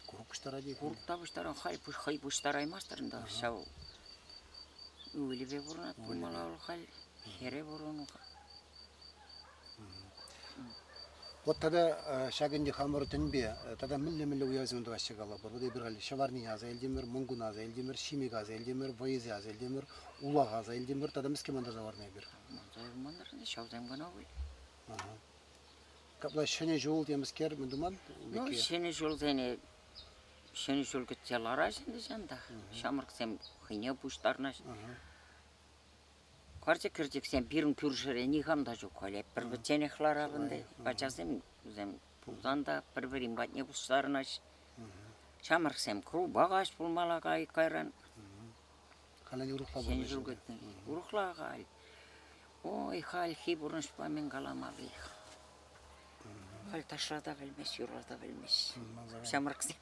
Курӑк пуҫтарать-и? Курӑк та пуҫтаран, хӑй пуҫтараймастӑр ӗнтӗ ҫав. Ывӑлӗпе пурӑнать пулмалла вӑл халь, хӗрӗ пур унӑн. Вот тата ҫак ӗнтӗ хамӑр тӗнпе тата мӗнле-мӗнле уявсем тӑваҫҫӗ калӑпӑр. Вот эпир халь Ҫӑварнине аса илтӗмӗр, Мӑнкуна аса илтӗмӗр, Ҫимӗк аса илтӗмӗр, Вӑйӑсене аса илтӗмӗр, Улах аса илтӗмӗр. Тата мӗскер мантарса хӑварнӑ эпир? Манса юлман-тӑр ӗнтӗ, ҫавсем кӑна пуль. Капла Ҫӗнӗ ҫул темӗскер мӗн туман? Ну, Ҫӗнӗ ҫулсене Ҫӗнӗ ҫул кӗтсе лараҫ ӗнтӗ ҫанта. Ҫамрӑксем хӑйне пуҫтарнаҫ. Карчӑк-кӗрчӗксем пирӗн кӳршӗре никам та ҫук халь. Эп пӗр-пӗчченех ларап ӗнтӗ. Ачасем вӗсем пулсан та пӗр-пӗрин патне пуҫтарӑнаҫ. Ҫамрӑксем клуба каҫ пулмалла кайран. Халь урӑхла Ҫӗнӗ ҫул кӗтнӗ. Урӑхла халь. Ой, хальхи пурнӑҫпа мӗн каламалли. Халь ташша та пӗлмест, юрра та пӗлмест. Ҫамрӑксем.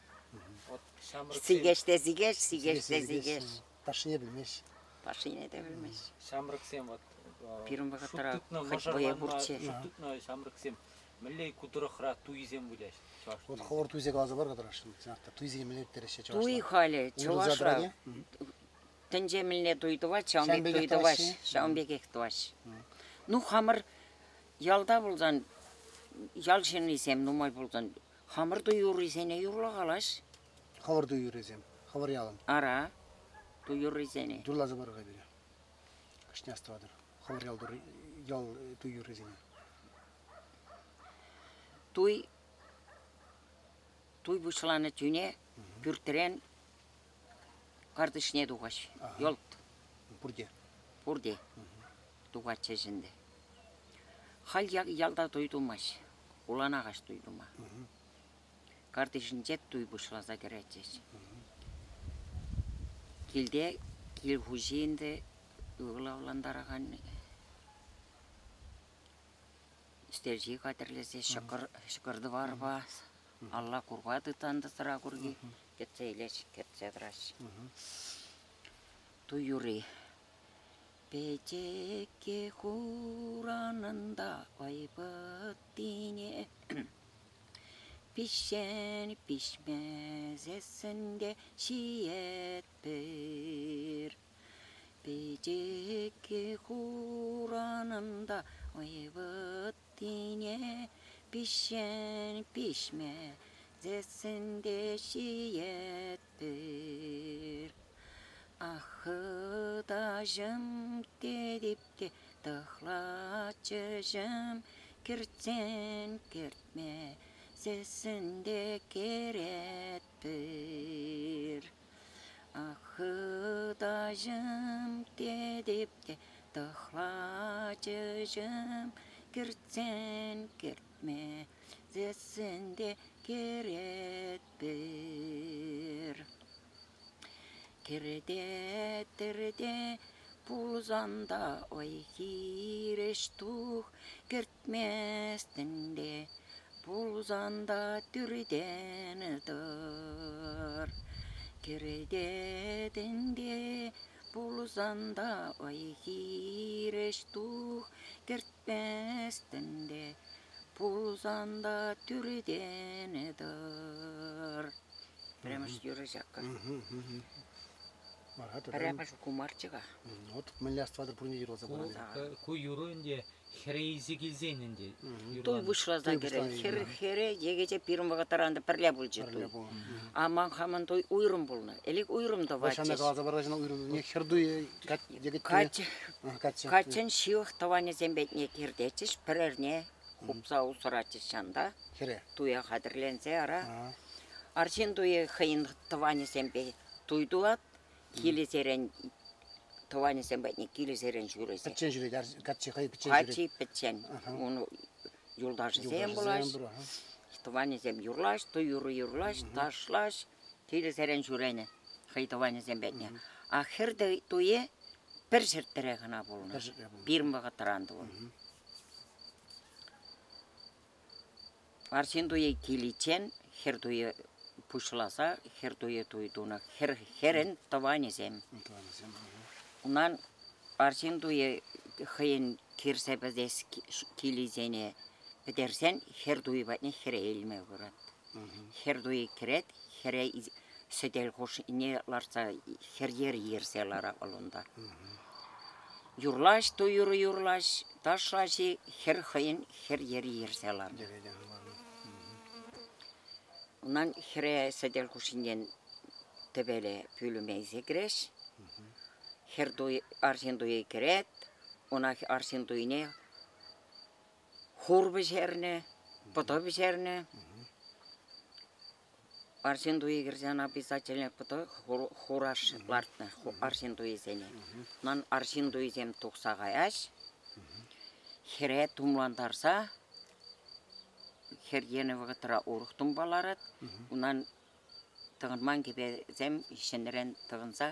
Сикеҫ те сикеҫ, сикеҫ те сикеҫ. Ташшине пӗлмест. Ташшине те пӗлмест. Ҫамрӑксем вот Пирӗн вӑхӑтра шут тытнӑ хоть вӑйӑ пурччӗ. Шут тытнӑ ҫамрӑксем мӗнле ку тӑрӑхра туйсем выляҫ чӑваш Вот хӑвӑр туйсе каласа пар-ха тӑрашшӑн. Туйсене мӗнле ирттереҫҫӗ чӑвашла? Туй халӗ чӑвашра тӗнче мӗнле туй тӑвать, ҫавӑн пек туй тӑваҫ, ҫавӑн пекех тӑваҫ. Ну, хамӑр ялта пулсан, ял ҫыннисем нумай пулсан, хамӑр туй юррисене юрлакалаҫ. Хӑвӑр туй юррисем, хӑвӑр ялӑн. Ара, туй юррисене. Юрласа пар-ха пире. Кашни астӑватӑр. Хӑвӑр ял, ял туй юррисене. Туй туй пуҫланӑ тӳне пӳртрен картишне тухаҫ. Йӑлт. Пурте. Пурте. Тухатчӗҫ ӗнтӗ. Халь ялта туй тумасть. Хулана каҫ туй тума. Картишӗнче туй пуҫласа кӗретчӗҫ. Килте кил хуҫи ӗнтӗ ывӑл авлантаракан сӗтел ҫи хатӗрлесе ҫӑкӑр, ҫӑкӑр-тӑварпа алла курка тытан та сӑра курки кӗтсе илеҫ, кӗтсе тӑраҫ. Туй юрри. Пӗчӗккӗ хуранӑн та вӑйпӑттине пиҫен пиҫмесессӗн те ҫиетпӗр. Пӗчӗккӗ хуранӑн та вӑйпӑттине пиҫен пиҫмесессӗн те ҫиетпӗр. Ахӑтаҫӑм тетӗп те тӑхлачӑҫӑм, кӗртсен кӗртмесессӗн те кӗретпӗр. Ахӑтаҫӑм тетӗп те тӑхлачӑҫӑм, кӗртсен кӗртмесессӗн те кӗретпӗр. Пӗр. Кӗрте-тӗрте пулсан та ой хирӗҫ тух, кӗртместӗн те пулсан та тӳртен тӑр. Кӗртетӗн те пулсан та ой хирӗҫ тух, кӗртместӗн те пулсан та тӳртен тӑр. Пӗрремӗш юрӑ ҫакӑ. Пӗрремӗш ку марччӗ-ха. Вот мӗнле астӑватӑр пурне юрласа панӑ. Ку юрӑ ӗнтӗ хӗре илсе килсен ӗнтӗ. Туй пуҫласа кӗрет. Хӗр хӗре йӗкӗте пирӗн вӑхӑтра ӗнтӗ пӗрле пулчӗ туй. А ман хамӑн туй уйрӑм пулнӑ. Ӗлӗк уйрӑм тӑватчӗҫ. Ҫавна каласа параҫҫӗ уйрӑм хӗр туйӗ йӗкӗт Каччӑ каччӑн ҫывӑх тӑванӗсем патне кӗртетчӗҫ пӗр эрне хупса усратчӗҫ ҫанта. Хӗре. Туя хатӗрленсе ара. Арҫын туйӗ хӑйӗн тӑванӗсемпе туй тулать. Килӗсерен тӑванӗсем патне килӗсерен ҫӳресе. Пӗччен ҫӳрет, каччи хӑй пӗччен ҫӳрет. Каччи пӗччен. Ун юлташӗсем пулаҫ, тӑванӗсем юрлаҫ, туй юрри юрлаҫ, ташлаҫ. Килӗсерен ҫӳренӗ хӑй тӑванӗсем патне. А хӗр туйӗ пӗр ҫӗртре кӑна пулнӑ. Пирӗн вӑхӑтран тунӑ. Арҫын туйӗ киличчен хӗр туйӗ пуҫласа хӗр туйӗ туй тунӑ. Хӗр хӗрӗн тӑванӗсем. Унан арҫын туйӗ хӑйӗн кӗрсе пӗтес килисене пӗтерсен хӗр туйӗ патне хӗре илме пырать. Хӗр туйӗ кӗрет, хӗре сӗтел хушшине лартса хӗр йӗр йӗрсе ларать вӑл унта. Юрлаҫ, туй юрӑ юрлаҫ, ташлаҫ-и, хӗр хӑйӗн хӗр йӗри йӗрсе ларнӑ. Унан хӗре сӗтел хушшинчен тӗпеле пӳлӗме илсе кӗреҫ. Хӗр туй, арҫын туйӗ кӗрет, ӑна арҫын туйне хур пӗҫернӗ, пӑтӑ пӗҫернӗ. Арҫын туйӗ кӗрсен обязательно пӑтӑ хураш лартнӑ арҫын туйӗсене. Ман арҫын туйӗсем тухса каяҫ, хӗре тумлантарса хӗр йӗнӗ вӑхӑтра урӑх тумпа ларать. Унан тӑхӑнман кӗпесем ҫӗнӗрен тӑхӑнса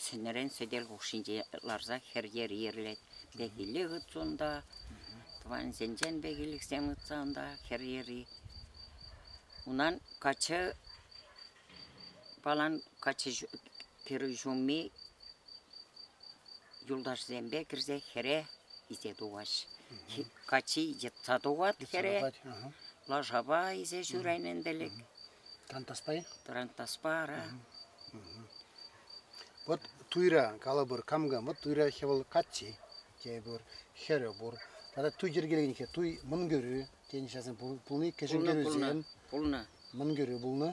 ҫӗнӗрен сӗтел хушшинче ларса хӗр йӗр йӗрлет. Пехилле хытса унта, тӑвансенчен пехиллӗхсем хытса унта хӗр йӗри. Унан каччӑ палан каччӑ кӗрӳ ҫумми юлташсемпе кӗрсе хӗре илсе тухаҫ. Каччи йӑтса тухать хӗре, лашапа илсе ҫӳрен ӗнтӗлӗк. Тӑрантаспа-и? Тӑрантаспа, ара. Вот туйра, калӑпӑр, кам-кам, вот туйра хӗвел каччи тейӗпӗр, хӗрӗ пур. Тата туй йӗркелекен туй мӑн кӗрӳ тенӗ ҫынсем пулни, кӗҫӗн кӗрӳсем. Пулнӑ. Мӑн кӗрӳ пулнӑ.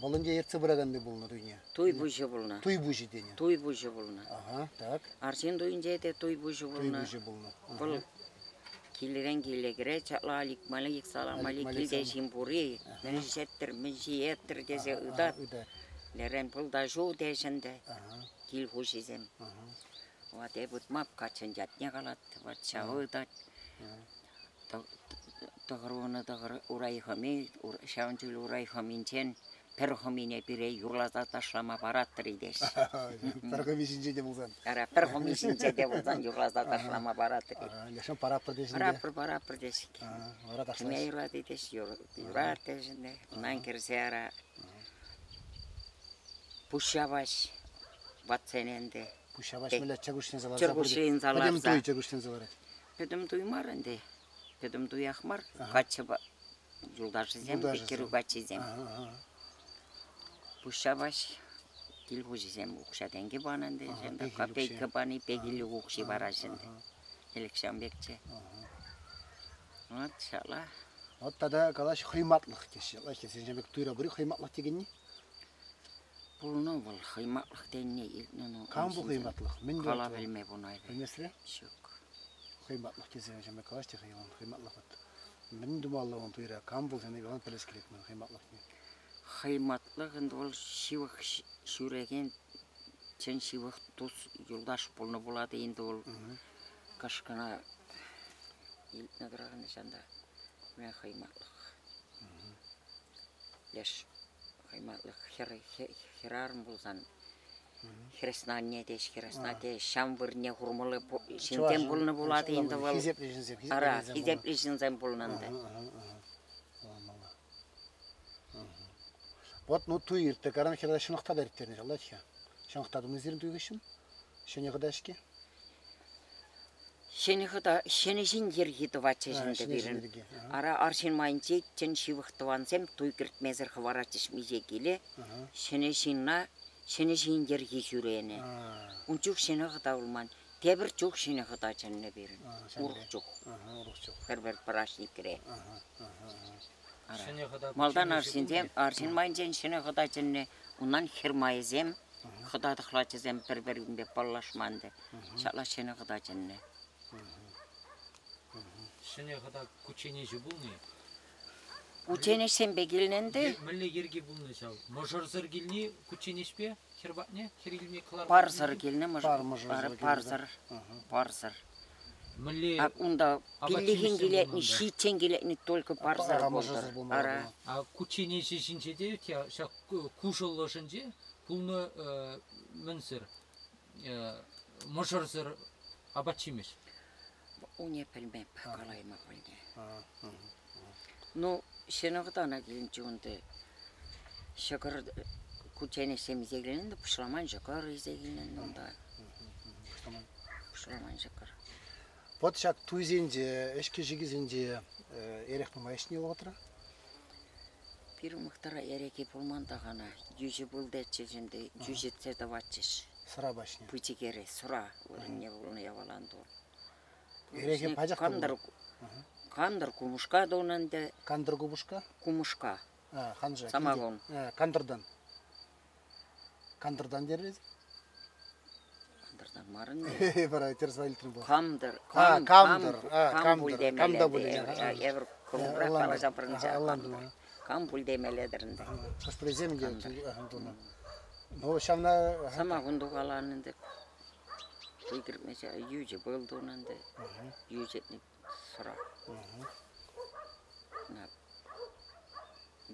Вӑл ӗнтӗ ертсе пыраканни пулнӑ туйне. Туй пуҫӗ пулнӑ. Туй пуҫӗ тенӗ. Туй пуҫӗ пулнӑ. Ага, так. Арҫын туйӗнче те туй пуҫӗ пулнӑ. Туй пуҫӗ пулнӑ. Вӑл килӗрен киле кӗрет, ҫапла алик-малик, салам-алик, килте ҫын пур-и, мӗн ӗҫеттӗр, мӗн ҫиеттӗр тесе ыйтать. Лерен пыл та ҫу теҫ ӗнтӗ кил хуҫисем. Вот эп ытмап, каччӑн ятне калать, вот ҫавӑ ыйтать. Тӑхӑрвунӑ тӑхӑр урай хӑми, ҫавӑн чухлӗ урай хӑминчен пӗр хӑмине пире юрласа ташлама параттӑр-и теҫ. Пӗр хӑми ҫинче те пулсан. Ара, пӗр хӑми ҫинче те пулсан юрласа ташлама параттӑр-и. Лешем параппӑр теҫ. Параппӑр, параппӑр теҫ. Вара ташлаҫ. Кӗме юрать-и теҫ, юрать теҫ ӗнтӗ. Унтан кӗрсе ара пуҫ ҫапаҫ ватсене ӗнтӗ. Пуҫҫапаҫ мӗнле чӗркуҫленсе ларса Чӗркуҫленсе пӗтӗм ларса. туй чӗркуҫленсе ларать. Пӗтӗм туй мар ӗнтӗ. Пӗтӗм туях мар. Каччӑпа юлташӗсем, Юлташӗсем. кӗрӳ каччисем. Ага, ага. Пуҫҫапаҫ кил хуҫисем укҫа-тенкӗ панӑ ӗнтӗ. Пехил Копейка укҫи. пани пехил укҫи параҫҫӗ ӗнтӗ. Ӗлӗк ҫавӑн пекчӗ. Вот ҫапла. Вот тата калаҫ хӑйматлӑх теҫҫӗ. Ҫапла хӗрсенчен пек туйра пур-и хӑйматлӑх текенни? Пулнӑ вӑл хӑйматлӑх тенине илтнӗ. Ну, Кам бу хӑйматлӑх? Мӗн Кала вӑл? пӗлме пунайпӗ. Пӗлмесре? Ҫук. Хӑйматлӑх тесе ҫамрӑк калаҫ те хӑй хӑйматлӑх вот. Мӗн тумалла ун туйра? Кам вӑл сене ялан пӗлес килет ман хӑйматлӑхне. Хӑйматлӑх ӗнтӗ вӑл ҫывӑх ҫӳрекен чӑн ҫывӑх тус юлташ пулнӑ пулать ӗнтӗ вӑл. Кашкӑна илтнӗ тӑрӑх ҫанта мӗн хӑйматлӑх. Леш хӑйматлӑх хӗрарӑм пулсан хӗреснанне теҫ, хӗресна теҫ, ҫам вырӑнне хурмалли ҫынсем пулнӑ пулать ӗнтӗ вӑл. Хисеплӗ ҫынсем. Ара, хисеплӗ ҫынсем пулнӑ ӗнтӗ. Вот, ну, туй иртнӗ. Каран хӗр ҫӑнӑхта та ирттернӗ ҫаллать-ха. Ҫӑнӑхта тунӑ сирӗн туй хыҫҫӑн? Ҫӗнӗ хӑта-ҫке? Ҫӗнӗ хӑта, ҫӗнӗ ҫын йӗрки тӑватчӗҫ ӗнтӗ пирӗн. Ара, арҫын майӗнче тӗн ҫывӑх тӑвансем туй кӗртмесӗр хӑваратчӗҫ миҫе киле. Ҫӗнӗ ҫынна ҫӗнӗ ҫын йӗрки ҫӳренӗ. Ун чух ҫӗнӗ хӑта пулман. Тепӗр чух ҫӗнӗ хӑта чӗннӗ пирӗн. Урӑх чух. Пӗр-пӗр праҫникре. Ҫӗнӗ хӑта Малтан арҫынсем арҫын майӗнчен ҫӗнӗ хӑта чӗннӗ. Унтан хӗр майӗсем хӑта тӑхлачӗсем пӗр-пӗринпе паллашман те. Ҫапла ҫӗнӗ хӑта чӗннӗ. Ҫӗнӗ хӑта кучченеҫӗ пулнӑ-и? Кучченеҫсемпе килнӗ ӗнтӗ. Мӗнле йӗрки пулнӑ ҫав? Мӑшӑрсӑр килни кучченеҫпе хӗр патне хӗр илме кӑларма? Парсӑр килнӗ мӑшӑр. Пар мӑшӑрсӑр килнӗ. Парсӑр. Парсӑр. Мӗнле Ак унта пиллӗхӗн апат-ҫимӗҫсем килетни, пулнӑ унта? ҫиччӗн килетни только парсӑр Ара, пултӑр. мӑшӑрсӑр пулмалла Ара. пулнӑ. А кучченеҫӗ ҫинче те ҫак кушӑл ӑшӗнче пулнӑ мӗнсӗр мӑшӑрсӑр апат-ҫимӗҫ. Уне пӗлмеп, калайма пӗлне. Ну, ҫӗнӗ хӑтана килнӗччӗ унти. Ҫӑкӑр кучченеҫсем илсе килнӗ, пуҫламан ҫӑкӑр илсе килнӗ унта. Пуҫламан ҫӑкӑр. Вот ҫак туйсенче, ӗҫкӗ-ҫикӗсенче эрех нумай ӗҫнӗ вӑхӑтра? Пирӗн вӑхӑтра эреке пулман та-ха Йӳҫӗ пыл тетчӗҫ ӗнтӗ, йӳҫӗтсе тӑватчӗҫ. Сӑра паҫнӗ. Пычӗкере сӑра вырӑнне пулнӑ япалан тур. Эрехе пачах та Кантӑр, кантӑр кумушка тунӑ ӗнтӗ. Кантӑр купӑшка? Кумушка. А, ханша. Самогон. Кантӑртан. Кантӑртан терӗр Кантӑртан мар ӗнтӗ. Вара тӗрӗс илтрӗм пул. Камтӑр. А, камтӑр. Кам пуль Камтӑр. Кам та пулин. Эпир кругра калаҫа пӑрӑнса. Кам пуль темелетӗр ӗнтӗ. Хӑш-пӗрисем те тунӑ. Ну, ҫавна... Самогон тухаланӑ ӗнтӗ. Туй кӗртмесе йӳҫӗ пыл тунӑ ӗнтӗ. Йӳҫӗтнӗ сӑра.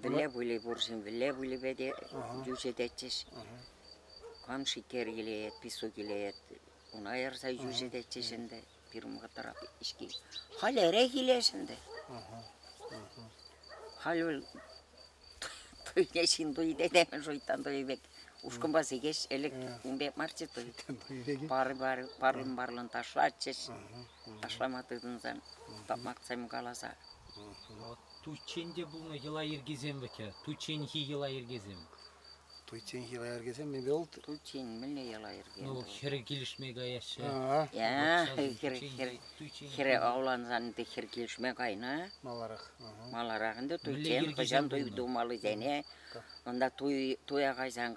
Вӗлле пыли пур ҫын вӗлле пылӗпе те йӳҫӗтетчӗҫ. Кам шикер килеет, пису килеет, уна ярса йӳҫӗтетчӗҫ ӗнтӗ. Пирӗн вӑхӑтра ӗҫки. Халь эрех илес ӗнтӗ. Халь вӑл туйне ҫын туй тетемӗн шуйттан туйӗ пек. Ушкӑнпа сикеҫ, ӗлӗк ун пек марччӗ туй. Парлӑн-парлӑн ташлатчӗҫ. Ташлама тытӑнсан такмаксем каласа. Туйччен те пулнӑ йӑла-йӗркесем вӗт-ха, туйчченхи йӑла-йӗркесем. Туйчченхи йӑла-йӗркесем мӗнпе вӑл? Туйччен мӗнле йӑла-йӗрке? Ну, хӗрӗ килӗшме каяҫҫӗ. Хӗрӗ авлансан ӗнтӗ хӗр килӗшме кайнӑ. Маларах. Маларах ӗнтӗ туйччен хӑҫан туй тумаллисене. Унта туй туя кайсан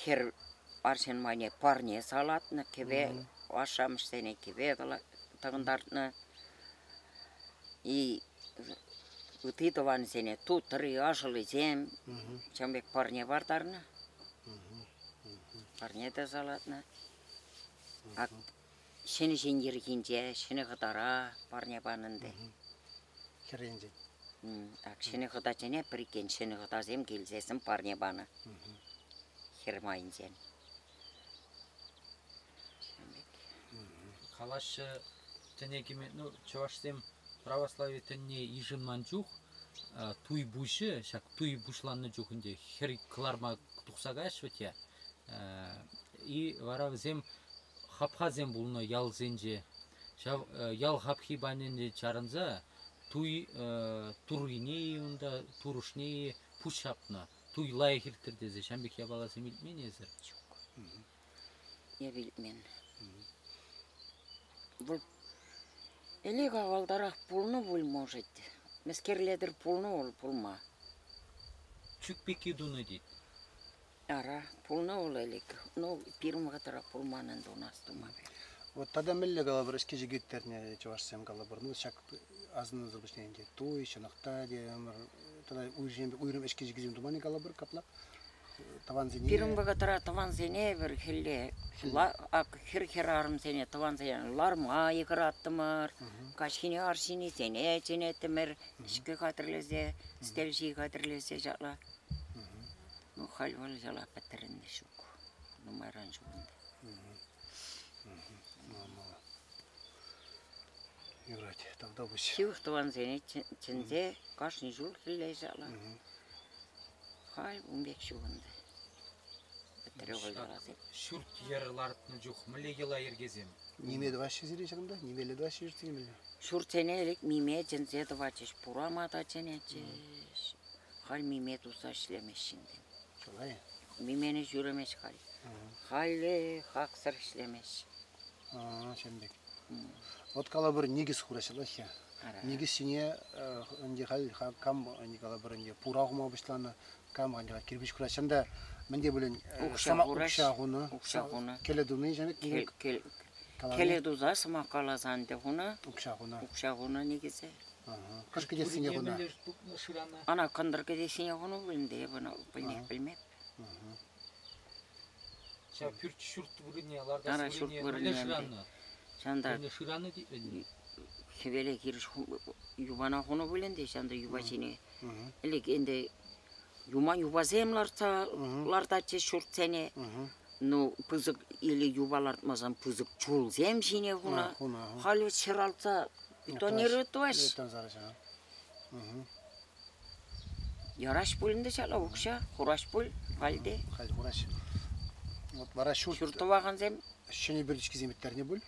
хӗр арҫын майне парне салатнӑ, кӗпе ашшӗ-амӑшсене кӗпе тӑхӑнтартнӑ. И ытти тӑвансене тутри, ашӑлисем ҫавӑн пек парне партарнӑ. Парне те салатнӑ. Ак ҫӗнӗ ҫын йӗркинче, ҫӗнӗ хӑтара парне панӑ ӗнтӗ. Хӗрринчен. Ак ҫӗнӗ хӑтасене пӗр-иккен ҫӗнӗ хӑтасем килсессӗн парне панӑ. Хӗр майӗнчен. Калаҫҫӗ тӗне кӗме, ну, чӑвашсем православи тӗнне йышӑнман чух туй пуҫӗ, ҫак туй пуҫланнӑ чух ӗнтӗ хӗр кӑларма тухса каяҫ вӗт-ха. И вара вӗсем хапхасем пулнӑ ялсенче. Ҫав ял хапхи патӗнче чарӑнса туй туррине-и унта, турӑшне-и пуҫ ҫапнӑ. Туй лайӑх ирттӗр тесе ҫавӑн пек япаласем илтмен эсӗр? Ҫук. Эп илтмен. Вӑл ӗлӗк авалтарах пулнӑ пуль, может. Мӗскерлетӗр пулнӑ вӑл пулма. Чӳк пекки тунӑ тет. Ара, пулнӑ вӑл ӗлӗк. Ну, пирӗн вӑхӑтра пулман ӗнтӗ у нас тума. Вот тата мӗнле калӑпӑр ӗҫкӗ ирттернӗ чӑвашсем калӑпӑр. Ну, ҫак асӑннӑ пуҫне ӗнтӗ туй, ҫӑнӑхта темӗр, тата уйрӑм ӗҫкӗ-ҫикӗсем туман калӑпӑр капла. Тӑвансене... Пирӗн вӑхӑтра тӑвансене пӗр хӗлле ак хӗр-хӗрарӑмсене тӑвансене ларма йыхӑраттӑмӑр, каҫхине арҫыннисене чӗнеттӗмӗр, ӗҫкӗ хатӗрлесе, сӗтел ҫи хатӗрлесе ҫапла. Ну, халь вӑл яла пӗтӗрӗннӗ ҫук. Нумайран ҫук ӗнтӗ. Юрать, тавтапуҫ. Ҫывӑх тӑвансене чӗнсе кашни ҫул хӗлле ҫапла. Халь ун пек ҫук ӗнтӗ. Пӗтӗре вӑл яласем. Ҫурт-йӗр лартнӑ чух мӗнле йӑла-йӗркесем? Ниме тӑваҫҫӗ сире ҫакӑнта? Нимелле тӑваҫҫӗ ҫуртсене мӗнле? Ҫуртсене ӗлӗк миме чӗнсе тӑватчӗҫ, пурама та чӗнетчӗҫ. Халь миме туса ӗҫлемеҫҫӗ ӗнтӗ. Чылай. Мимене ҫӳремест халь. Халӗ хаксӑр ӗҫлемест. Ҫавӑн пек. Вот калӑпӑр никӗс хураҫҫӗ. Никӗс ҫине ӗнтӗ халь кам ӗнтӗ калӑпӑр ӗнтӗ пура хума пуҫланӑ, кам ӗнтӗ кирпӗч хураҫҫӗ та мӗн те пулин укҫа укҫа хунӑ, укҫа хунӑ. Кӗлӗ туни ҫавӑн пек. Кӗлӗ туса сӑмах каласан ӗнтӗ хунӑ. Укҫа хунӑ. Укҫа хунӑ никӗсе. Кӑш кӗтессине хунӑ. Ана кӑнтӑр кӗтессине хунӑ пуль ӗнтӗ, эп ӑна пӗлнех пӗлмеп. Ҫав пӳрт ҫурт вырӑнне лартас вырӑнне мӗнле шыранӑ? Ҫанта Мӗнле шыранӑ тетӗн? Хӗвеле хирӗҫ юпана хунӑ пуль ӗнтӗ, ҫанта юпа ҫине. Ӗлӗк ӗнтӗ юман юпасем лартса лартатчӗҫ ҫуртсене. Ну, пысӑк или юпа лартмасан пысӑк чулсем ҫине хунӑ. Халь вӗт ҫӗралтса бетонировать тӑваҫ. Яраҫ пуль ӗнтӗ ҫала укҫа, хураҫ пуль халь те. Халь хураҫ. Вот вара ҫурт... Ҫурт тӑвакансем... Ҫӗнӗ пӳртӗшкисем ирттернӗ пуль?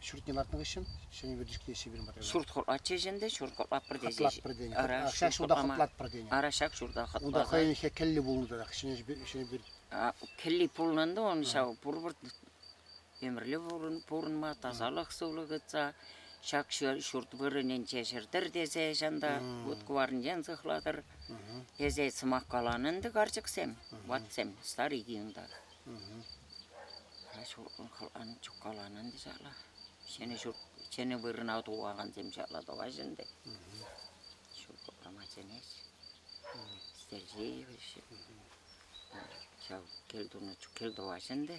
Ҫуртне лартнӑ хыҫҫӑн ҫӗнӗ пӳртӗшки теҫҫӗ пирӗн патра. Ҫурт хӑтлатчӗҫ ӗнтӗ, ҫурт хӑтлатпӑр тесе. Хӑтлатпӑр тенӗ. Ҫак ҫурта хӑтлатпӑр тенӗ. Ара ҫак ҫурта хӑтласа. Унта хӑйӗн кӗлли пулнӑ татах, ҫӗнӗ пӳрт. Кӗлли пулнӑ ӗнтӗ ун ҫав пурпӗр ӗмӗрле пурӑнма, тасалӑх сывлӑх ыйтса ҫак ҫурт вырӑнӗнче ҫӗртӗр тесе ҫанта вут-кӑварӗнчен сыхлатӑр тесе сӑмах каланӑ ӗнтӗ карчӑксем, ватсем, старики унта. Чуккаланӑ ӗнтӗ ҫапла. Ҫӗнӗ ҫурт, ҫӗнӗ вырӑна тухакансем ҫапла тӑваҫҫӗ ӗнтӗ. Ҫурт хӑтлама чӗнеҫ. Сергеевич ҫав кӗл тунӑ кӗл тӑваҫҫӗ ӗнтӗ.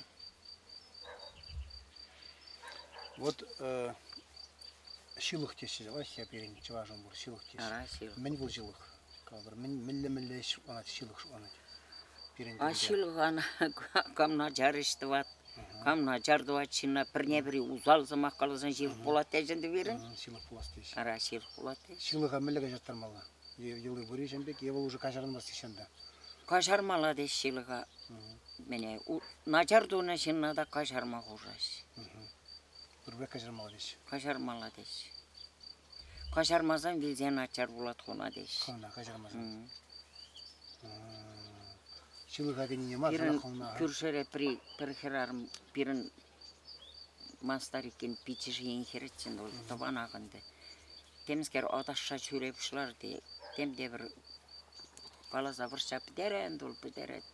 Вот ҫылӑх теҫҫӗ ҫавах пирӗн чӑвашӑн пур ҫылӑх теҫҫӗ. Ара, ҫылӑх. Мӗн вӑл ҫылӑх? Калӑпӑр, мӗн мӗнле-мӗнле ӗҫ шутланать, ҫылӑх шутланать? Пирӗн А ҫылӑхан кам начар ӗҫ тӑвать, кам начар тӑвать ҫынна пӗрне-пӗри усал сӑмах каласан ҫылӑх пулать теҫҫӗ ӗнтӗ пирӗн. Ҫылӑх пулас теҫҫӗ. Ара, ҫылӑх пулать теҫҫӗ. Ҫылӑха мӗнле каҫарттармалла? Йӑли пур-и ҫын пек, е вӑл уже каҫарӑнмасть ҫын та? Каҫармалла теҫ ҫылӑха. Мене начар тунӑ ҫынна та каҫарма хушаҫ. Пурпӗрех каҫармалла теҫҫӗ. Каҫармалла теҫҫӗ. Каҫармасан вилсе начар пулать хуна теҫҫӗ. Хӑвна каҫармасан. Ҫылӑха кӗнине мар, Пирӗн хӑвна. кӳршӗре пӗр хӗрарӑм пирӗн ман стариккен пиччӗшӗ хӗрӗччӗ, вӑл тӑванах ӗнтӗ. Темскер аташса ҫӳре пуҫларӗ те тем те пӗр каласа вӑрҫса пӗтерет вӑл, пӗтерет.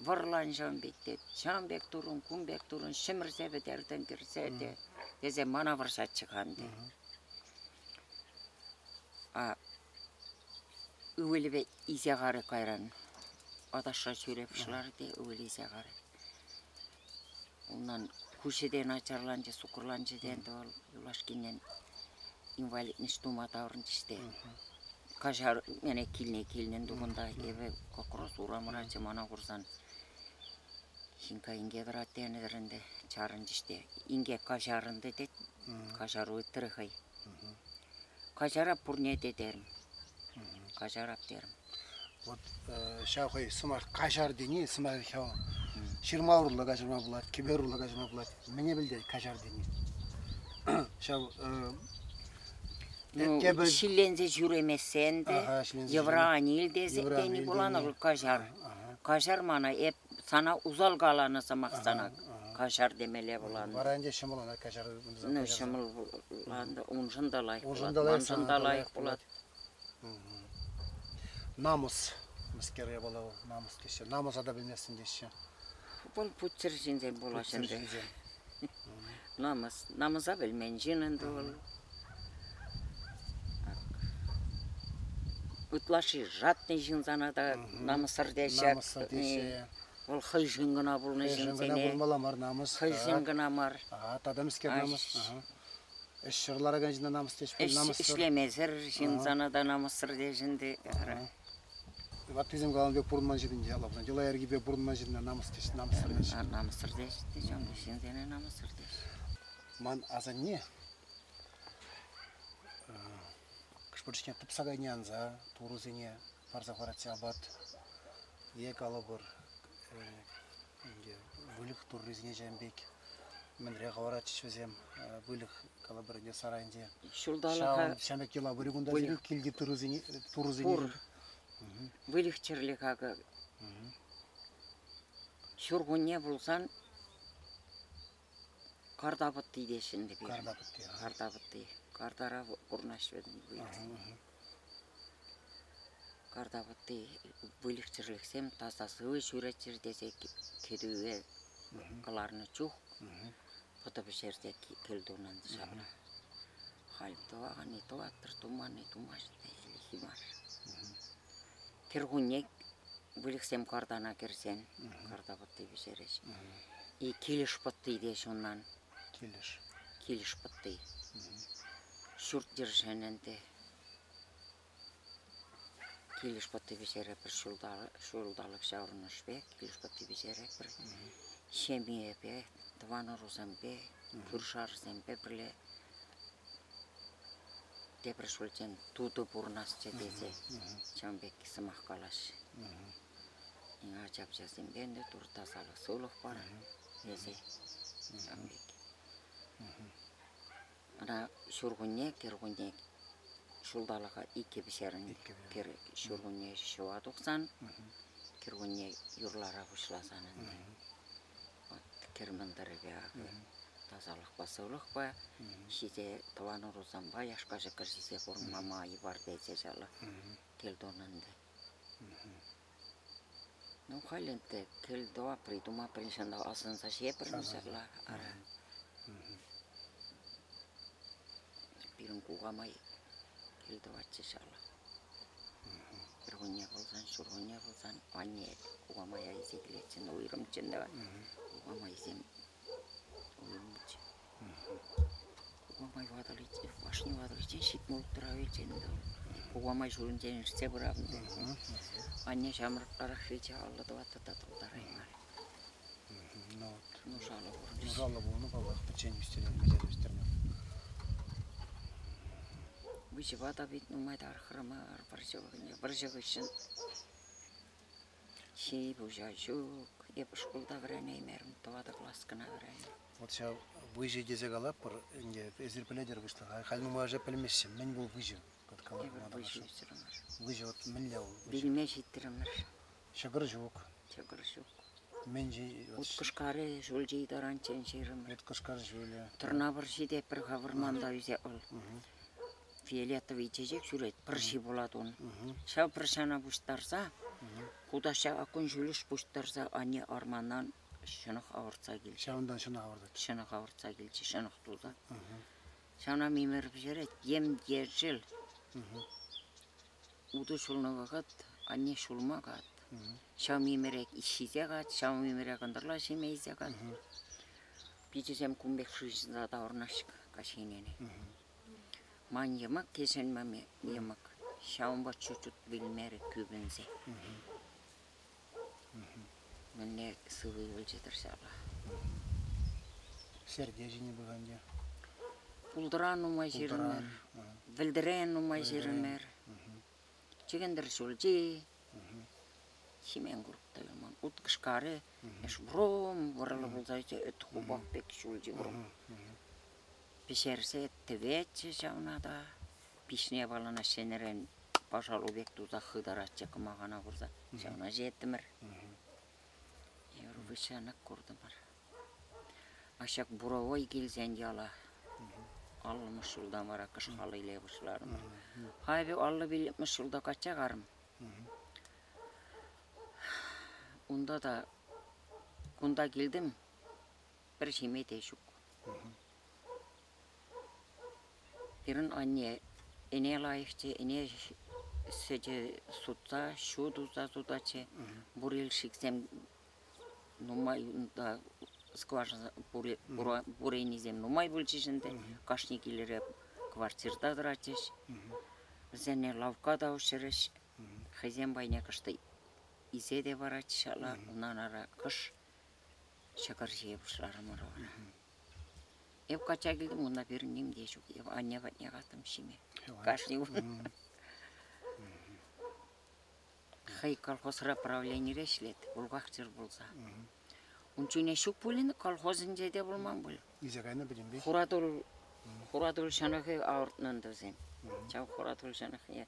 Вӑрлан ҫавӑн пек тет, ҫавӑн пек турӑн, кун пек турӑн, ҫӗмӗрсе пӗтертӗн кӗрсе те, тесе мана вӑрҫатчӗ-ха ӗнтӗ. А ывӑлӗпе илсе карӗ кайран. Аташса ҫӳре пуҫларӗ те ывӑлӗ илсе карӗ. Унтан куҫӗ те начарланчӗ, суккӑрланчӗ те ӗнтӗ вӑл юлашкинчен инвалидность тума таврӑнчӗҫ те. Каҫар мене килне килнӗ ӗнтӗ кунта. Эпӗ как раз урамраччӗ мана курсан. Ҫинкка инке тӑрать тенӗ-тӗр ӗнтӗ, чарӑнчӗҫ те. Инке каҫарӑнтӗ тет, каҫару ыйтрӗ хӑй. Каҫарап пурне те терӗм. Каҫарап терӗм. Вот ҫав хӑй сӑмах каҫар тени сӑмах ҫав Ҫырма урлӑ каҫарма пулать, кӗпер урлӑ каҫарма пулать. Мӗне пӗлтерет каҫар тени? Ҫав Ну, тепӗр ҫилленсе ҫӳремессен те, Ага, ҫилленсе йӑвра ан ил тесе Йӑвра ан тени ил пулан тени. вӑл каҫар. Ага. Каҫар мана, эп сана усал каланӑ сӑмах сана каҫар темелле пулан. Вара ӗнтӗ ҫӑмӑлланать каҫар. Ну, ҫӑмӑл пулан, уншӑн та лайӑх Уншӑн пулать, та лайӑх, маншӑн сана та та лайӑх лайӑх пулать. Намӑс. Мӗскер япала вӑл, намӑс теҫҫӗ. Намӑса та пӗлместӗн теҫҫӗ. Вӑл путсӗр ҫынсем пулаҫҫӗ Путсӗр ӗнтӗ. ҫынсем. Намӑс. Намӑса пӗлмен ҫын ӗнтӗ вӑл. Ытлашши жадный ҫын сана та намӑссӑр теҫҫӗ. Намӑссӑр теҫҫӗ. Вӑл хӑйшӗн кӑна пулнӑ Хӑйшӗн кӑна ҫынсене. пулмалла мар намӑс. Хӑйшӗн кӑна мар. Ага, тата мӗскер намӑс? Ага. Ӗҫ ҫӗр ларакан ҫынна намӑс теҫ пуль, намӑссӑр. Ӗҫлемесӗр ҫын сана та намӑссӑр теҫ ӗнтӗ. Ваттисем каланӑ пек пурӑнман ҫын ӗнтӗ, лапсан йӑла-йӗркепе пурӑнман ҫынна намӑс теҫ, намӑссӑр теҫ. Намӑссӑр теҫ, ҫынсене намӑссӑр теҫ. Ман асанне кӑшпӗр тӑпсакайне анса турӑсене парса хӑваратчӗ апат е калӑпӑр ӗнтӗ выльӑх туррисене ҫавӑн пек мӗнре хӑваратчӗҫ вӗсем выльӑх калӑпӑр ӗнтӗ сарайӗнче. Ҫулталӑка Ҫавӑн пек йӑла пур-и кунта сирӗн килти турӑсене турӑсене? Пур. Выльӑх-чӗрлӗх акӑ ҫуркунне пулсан карта пӑтти теҫҫӗ ӗнтӗ пирӗн. Карта пӑтти. Карта пӑтти. Картара пурӑнаҫҫӗ вӗсем выльӑхсем. Карта пӑтти выльӑх-чӗрлӗхсем таса сывӑ ҫӳреччӗр тесе кӗтӳе кӑларнӑ чух пӑтӑ пӗҫерсе кӗл тунӑ ҫавна. Халь тӑваканни тӑваттӑр, туманни тумасть те ӗлӗкхи мар. Кӗркунне выльӑхсем картана кӗрсен карта пӑтти пӗҫереҫ. И килӗш пӑтти те ҫунан. Килӗш. Килӗш пӑтти. Ҫурт-йӗр ӗнтӗ. Килӗш пӑтти пӗҫерепӗр ҫулталӑк ҫаврӑнӑшпе, килӗш пӑтти пӗҫерепӗр. Ҫемьепе, тӑван ӑрусемпе, кӳршӗ-арсемпе пӗрле тепӗр ҫулччен тутӑ пурӑнасчӗ тесе ҫавӑн пек сӑмах калаҫҫӗ. Ача-пӑчасемпе ӗнтӗ тур тасалӑх, сывлӑх пар тесе ҫавӑн пек. Ӑна ҫуркунне, кӗркунне ҫулталӑка иккӗ пӗҫернӗ. Кӗр ҫуркунне ҫӑва тухсан, кӗркунне юрлара пуҫласан ӗнтӗ. Вот кӗр мӑнтӑрӗпе акӑ тасалӑхпа, сывлӑхпа ҫисе тӑван ӑрусемпе яшка ҫӑкӑр ҫисе пурӑнма май пар тесе ҫала кӗл тунӑ ӗнтӗ. Ну, халь ӗнтӗ кӗл тӑвапри тумапри ҫын асӑнса ҫепӗрнӗ ҫапла ара. Пирӗн кукамай кӗл тӑватчӗ ҫала. Кӗркунне пулсан, ҫуркунне пулсан анне кукамая илсе килетчӗ, уйрӑмччӗ ӗнтӗ. Кукамайсем уйрӑмччӗ. Кукамай ватӑличчен, башни ватӑличчен 70 вилчӗ ӗнтӗ. Кукамай ҫулӗнчен иртсе пырап ӗнтӗ. Анне ҫамрӑкларах вилчӗ, 54 та тултараймарӗ. Ну вот. Нушаллӑ пурнӑҫ. Нушаллӑ пулнӑ, паллах, пӗччен ӳстернӗ, ӳстернӗ. Выҫӑпа та пит нумай тарӑхрӑмӑр вӑрҫӑ вӑрҫӑ хыҫҫӑн. Ҫи-пуҫа ҫук. Эп шкулта вӗренеймерӗм, тӑватӑ класс кӑна вӗреннӗ. Вот ҫав выҫӑ тесе калатпӑр ӗнтӗ, эсир пӗлетӗр выҫлӑха. Халь нумайӑшӗ пӗлмеҫҫӗ, мӗн вӑл выҫӑ? Эпир выҫӑ ӳсрӗмӗр. Выҫӑ вот мӗнле вӑл? Вилме ҫитрӗмӗр. Ҫӑкӑр ҫук. Ҫӑкӑр ҫук. Мӗн Ут кӑшкарӗ ҫулчи таранччен ҫирӗмӗр. Ут кӑшкар ҫулӗ. Тӑрна пӑрҫи те пӗр-ха вӑрманта ӳсе вӑл. Фиолетовый чечек ҫӳрет, пӑрҫи пулать ун. Ҫав пӑрҫана пуҫтарса, хутаҫҫа аккун ҫӳлӗш пуҫтарса анне арманан ҫӑнӑх авӑртса килчӗ. Ҫавӑнтан ҫӑнӑх авӑртать. Ҫӑнӑх авӑртса килчӗ, ҫӑнӑх туса. Ҫавна мимӗр пӗҫерет, ем-ешӗл. Утӑ ҫулнӑ вӑхӑт анне ҫулма кат. Ҫав мимӗре ҫисе кат, ҫав мимӗре кӑнтӑрла ҫиме илсе кат. Пичӗсем кун пек шыҫса таврӑнаҫ каҫхинене. Ман йӑмӑк кӗҫӗн йӑмӑк, ҫавӑнпа чуть-чуть вилмерӗ кӳпӗнсе. Мӗнле сывӑ юлчӗ-тӗр ҫапла. Серте ҫине пӑхан те. Пултӑран нумай ҫырӑнмӑр, вӗлтӗрен нумай ҫырӑнмӑр. Чӗкӗнтӗр ҫулчи, ҫимен курӑк. та юлман. Ут кӑшкарӗ эш вӑрӑм вӑрӑллӑ пулса ӳссе эт хупах пек ҫулчӗ вӑрӑм. Пӗҫерсе тӗветчӗ ҫавна та. Пиҫне япалана ҫӗнӗрен пашалу пек туса хытаратчӗ кӑмакана хурса. Ҫавна ҫиеттӗмӗр. Эпир выҫҫанах куртӑмӑр. А ҫак буровой килсен яла 50-мӗш ҫултан вара кӑшкал иле пуҫларӑмӑр. Халӗ 55-мӗш ҫулта качча карӑм. Унта та кунта килтӗм, пӗр ҫиме те ҫук. Пирӗн анне ӗне лайӑхчӗ, ӗне сӗчӗ сутса, ҫу туса сутатчӗ. Бурильщиксем нумай унта скважина буренисем нумай пулчӗҫ ӗнтӗ. Кашни килӗре квартирта тӑратчӗҫ. Вӗсене лавкка та уҫрӗҫ. Хӑйсем пайне кӑшт илсе те паратчӗҫ ҫапла. Унтан ара кӑш ҫӑкӑр ҫие пуҫларӑмӑр вара. Эп качча килтӗм, унта пирӗн ним те ҫук. Эп анне патне каттӑм ҫиме. Кашни кун. Хӑй колхозра правленире ӗҫлет, бухгалтер пулса. Ун чухне ҫук пулин, колхозӗнче те пулман пуль. Илсе кайнӑ пӗтӗмпех? Хуратул, хуратул ҫӑнӑхӗ авӑртнӑ ӗнтӗ вӗсем. Ҫав хуратул ҫӑнӑхне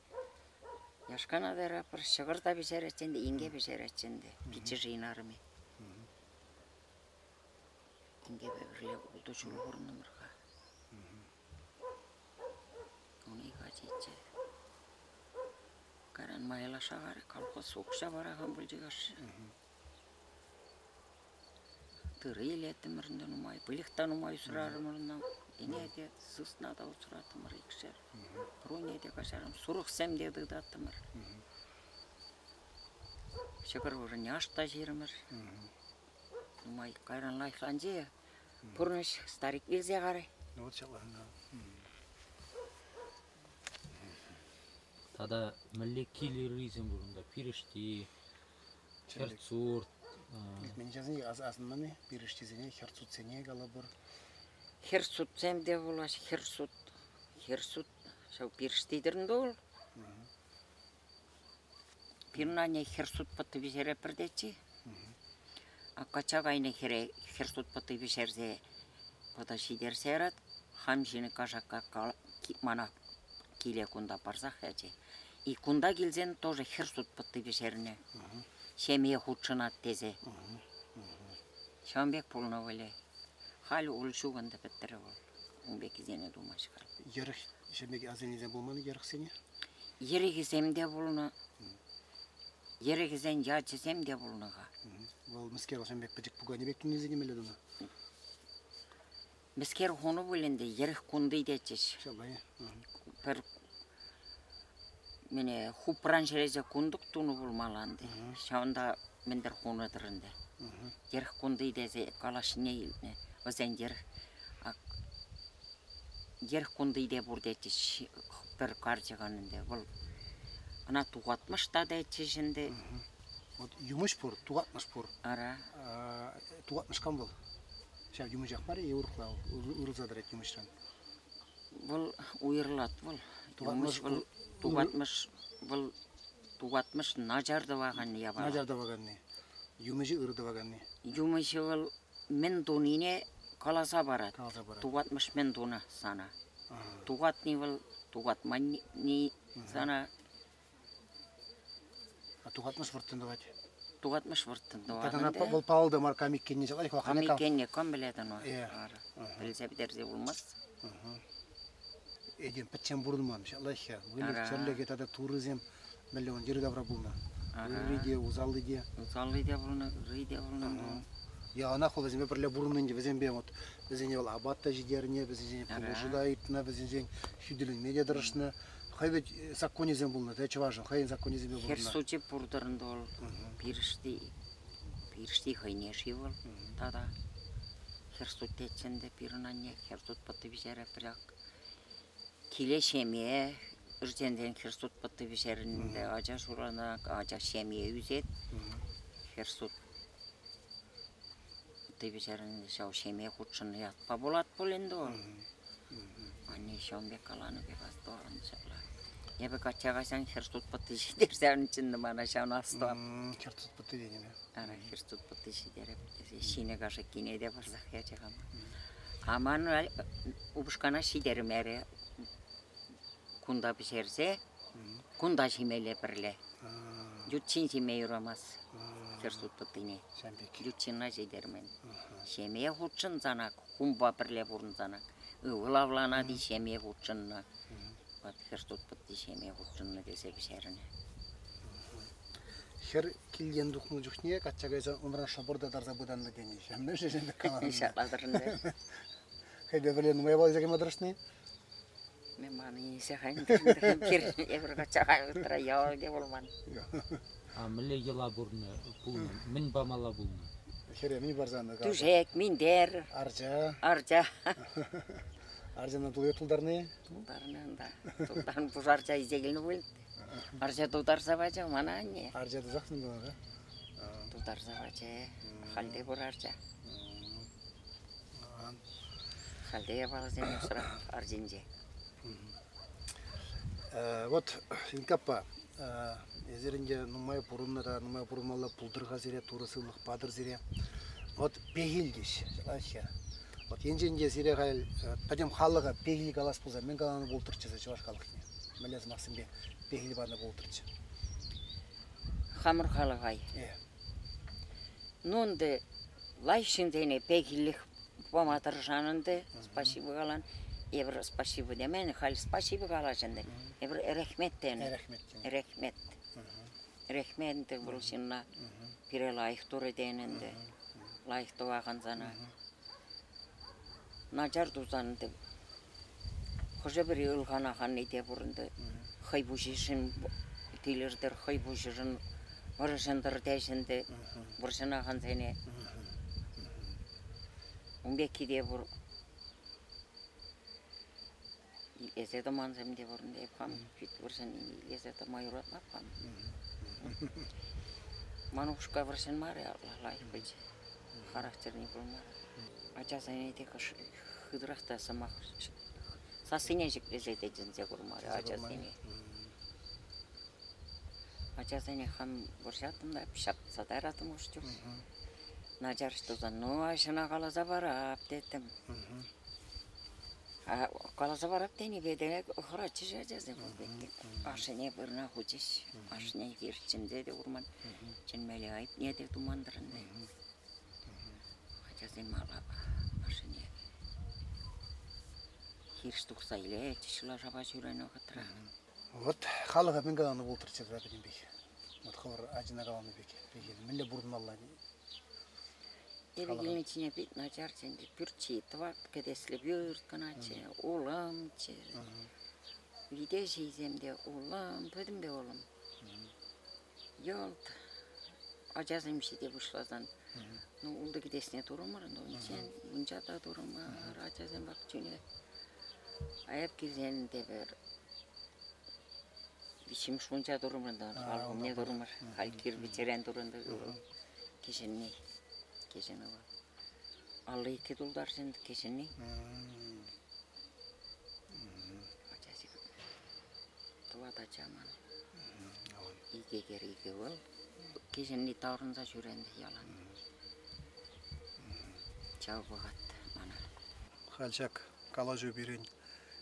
яшкана та пӗр ҫӑкӑр та пӗҫеретчӗ ӗнтӗ, инке пӗҫеретчӗ ӗнтӗ, пиччӗшӗн арӑмӗ. Инкепе пӗрле ултӑ ҫул пурӑнтӑмӑр-ха. Ун ик ачиччӗ. Кайран майлаша карӗ, колхоз укҫа паракан пулчӗ кашшӗ. Тырӑ илеттӗмӗр ӗнтӗ нумай, выльӑх та нумай усрарӑмӑр ӑна. Ӗне те, сысна та усраттӑмӑр икшер. Пӑруне те каҫарам, сурӑхсем те тытаттӑмӑр. Ҫӑкӑр вырӑнне аш та ҫирӗмӗр. Нумай кайран лайӑхланчӗ. Пурнӑҫ старик вилсе карӗ. Ну вот ҫапла. Тата мӗнле кил ыррисем пур унта? Пирӗшти, хӗртсурт. Илтмен часне асӑнман-и? Пирӗштисене, хӗртсутсене калӑпӑр. Хӗртсутсем те пулаҫ, хӗрсут. Хӗрсут ҫав пирӗшти-тӗр ӗнтӗ вӑл. Пирӗн анне хӗрсут пӑтти пӗҫерепӗр тетчӗ. Качча кайнӑ хӗре хӗрсут пӑтти пӗҫерсе пӑтӑ ҫитерсе ярать. Хам ҫинӗ кашака мана киле кунта парсах ячӗ. И кунта килсен тоже хӗрсут пӑтти пӗҫернӗ. Ҫемье хутшӑнать тесе. Ҫавӑн пек пулнӑ вӑлӗ. Халь ул ҫук ӗнтӗ пӗтрӗ вӑл. Ун пеккисене тумасть халь. Йӗрӗх ҫемье асаннесем пулман йӗрӗхсене? Йӗрӗхӗсем те пулнӑ. Йӗрӗхӗсен ячӗсем те пулнӑ-ха. Вӑл мӗскер ҫавӑн пек пӗчӗк пукане пек тунисене мӗнле тунӑ? Мӗскер хунӑ пуль ӗнтӗ, йӗрӗх кунти тетчӗҫ. Ҫапла-и? Пӗр мене хупран ҫӗлесе кунтӑк тунӑ пулмалла ӗнтӗ. Ҫавӑнта мӗн-тӗр хунӑ-тӑр ӗнтӗ. Йӗрӗх кунти тесе калаҫнине илтнӗ. Вӗсен йӗрӗх Йӗрӗх кунти те пур тетчӗҫ пӗр карчӑкӑн ӗнтӗ. Вӑл ӑна тухатмӑш та тетчӗҫ ӗнтӗ. Вот юмӑҫ пур, тухатмӑш пур. Ара. Тухатмӑш кам вӑл? Ҫав юмӑҫах мар-и е урӑхла уйрӑлса тӑрать юмӑҫран? Вӑл уйрӑлать вӑл. Юмӑҫ вӑл тухатмӑш вӑл тухатмӑш начар тӑвакан япала. Начар тӑваканни. Юмӑҫӗ ырӑ тӑваканни. Юмӑҫӗ вӑл мӗн тунине каласа парать. Каласа парать. Тухатмӑш мӗн тунӑ сана. Тухатни вӑл тухатманни сана. А тухатмӑш вӑрттӑн тӑвать. Тухатмӑш вӑрттӑн тӑвать. Тата вӑл паллӑ мар кам иккенне ҫаплах Кам иккенне кам пӗлет ӑна? Пӗлсе пӗтерсе пулмасть. Этем пӗччен пурӑнман ҫаплах-ха. Выльӑх-чӗрлӗхӗ тата турӑсем мӗнле ун йӗри-тавра пулнӑ. Ырри те, усалли те. Усалли те пулнӑ, ырри те пулнӑ. Яланах вӑл вӗсемпе пӗрле пурӑннӑ ӗнтӗ. Вӗсемпе вот вӗсене вӑл апат та ҫитернӗ, вӗсенчен пулӑшу та ыйтнӑ, вӗсенчен хӳтӗленме те тӑрӑшнӑ. Хӑй вӗт законӗсем пулнӑ, те чӑвашӑн хӑйӗн законӗсемпе пурӑннӑ. Хӗр сучӗ пур-тӑр ӗнтӗ вӑл. Пирӗшти, пирӗшти хӑйне-ши вӑл тата. Хӗр сут тетчӗ ӗнтӗ пирӗн анне. Хӗр сут пӑтти пӗҫерет ак. Киле ҫемье ӗрченсен хӗр-сут пӑтти пӗҫернӗ ача ҫуралнӑ, ача ҫемье ӳсет. Хӗр-сут пӑтти пӗҫернӗ ҫав ҫемье хутшӑннӑ ятпа пулать пуль ӗнтӗ вӑл. Анне ҫавӑн пек каланӑ пек астӑван ҫапла. Эпӗ качча кайсан хӗр пӑтти ҫитерсе чӗннӗ мана ҫавна астӑвап. Хӗр пӑтти тенӗ. Ара, хӗр пӑтти ҫитереп тесе ҫинӗ кашӑккине те парсах ячӗ хам. А ман упӑшкана ҫитермерӗ. Кунта пӗҫерсе, кунта ҫимелле пӗрле. Ют ҫын ҫиме юрамасть хӗр пӑттине. Ют ҫынна ҫитермен. Ҫемье хутшӑнсанах, кумпа пӗрле пурӑнсанах, ывӑл авланать-и ҫемье хутшӑннӑ. Ват хӗр пӑтти ҫемье хутшӑннӑ тесе пӗҫернӗ. Хӗр килтен тухнӑ чухне качча кайсан унран шӑпӑр та тарса пытаннӑ тенӗ. Мӗншӗн каланӑ? Ҫапла тӑрӑннӑ. Хӑйпе пӗрле нумай япала кайма тӑрӑшни? Мен мана илсе кайнӑ эпир качча кайнӑ ял те пулман. А мӗнле йӑла пурнӑ пулнӑ? Мӗн памалла пулнӑ? Хӗре мӗн парсан? Тӳшек, минтер. Арча. Арча. Арчана тултарни? Тултарнӑ унта. Тултарнӑ пуш арча илсе килнӗ пуль. Арча тултарса пачӗ мана анне. Арча тусах тунӑ, да? Тултарса пачӗ. Халь те пур арча. Халь те япаласене усрап арчинче. Вот, Инкаппа, эсир ӗнтӗ нумай пурӑннӑ та нумай пурӑнмалла пултӑр-ха сире, Турӑ сывлӑх патӑр сире. Вот пехил теҫҫӗ. Вот енчен те сире халь пӗтӗм халӑха пехил калас пулсан мӗн каланӑ пултӑрччӗ чӑваш халӑхне? Мӗнле сӑмахсемпе пехил панӑ пултӑрччӗ? Хамӑр халӑха. Ну ӗнтӗ лайӑх ҫынсене пехиллӗх пама тӑрӑшан ӗнтӗ, спасибо калан. Эпир спасибо темен, халь спасибо калаҫ ӗнтӗ. Эпир эрехмет тенӗ. Эрехмет тенӗ. Эрехмет. Эрехмет ӗнтӗ вӑл ҫынна пире лайӑх турӗ тенӗ ӗнтӗ. Лайӑх тӑвакан сана. Начар тусан ӗнтӗ хӑшӗ-пӗри ылханаканни те пур ӗнтӗ. Хӑй пуҫӗшӗн тилӗртӗр, хӑй пуҫӗшӗн вӑрҫӑнтӑр теҫ ӗнтӗ вӑрҫӑнакансене. Ун пекки те пур. Итлесе тӑмансем те пур ӗнтӗ. Эп хам пит вӑрҫӑннине итлесе тӑма юратмап хам. Ман упӑшка вӑрҫӑнмарӗ, апла лайӑх пулчӗ. Характерни пулмарӗ. Ачасене те хытӑрах та сӑмах сассине ҫӗклесе те чӗнсе курмарӗ ачасене. Ачасене хам вӑрҫаттӑм та ҫапса тараттӑм хӑш чух. Начар ӗҫ тусан, ну, аҫӑна каласа парап теттӗм. А каласа парап тенипе те хӑратчӗҫ ачасем вӑл пек. Ашшӗне вырӑна хучӗҫ. Ашшӗне хирӗҫ чӗнсе те курман. Чӗнмелле айӑпне те туман-тӑр ӗнтӗ. Ачасем мала ашшӗне хирӗҫ тухса илетчӗҫ лашапа ҫӳренӗ вӑхӑтра. Вот халӑха мӗн каланӑ пултӑрччӗ тата пӗтӗмпех? Вот хӑвӑр ачана каланӑ пек, мӗнле пурӑнмалла? Эпӗ килнӗччӗне пит начарччӗ ӗнтӗ. Пӳртҫи тӑват кӗтеслӗ пӳрт кӑначчӗ, улӑмччӗ. Вите ҫийсем те улӑм, пӗтӗмпе улӑм. Йӑлт ачасем ҫите пуҫласан. Ну, ултӑ кӗтесне турӑмӑр, ну, унччен мунча та турӑмӑр, ачасем пахчине. А эп килсен тепӗр виҫҫӗмӗш мунча турӑмӑр та, алкумне турӑмӑр. Халь кирпӗчрен турӑнтӑр ывӑл. Кӗҫӗнни, кӗҫӗн ывӑл. 52 тултарчӗ ӗнтӗ кӗҫӗнни. Ачасем тӑват ача ман. Икӗ хӗр, икӗ ывӑл. Кӗҫӗнни таврӑнса ҫӳренӗ ялан. Ҫав вӑхӑт мана. Халь ҫак калаҫу пирӗн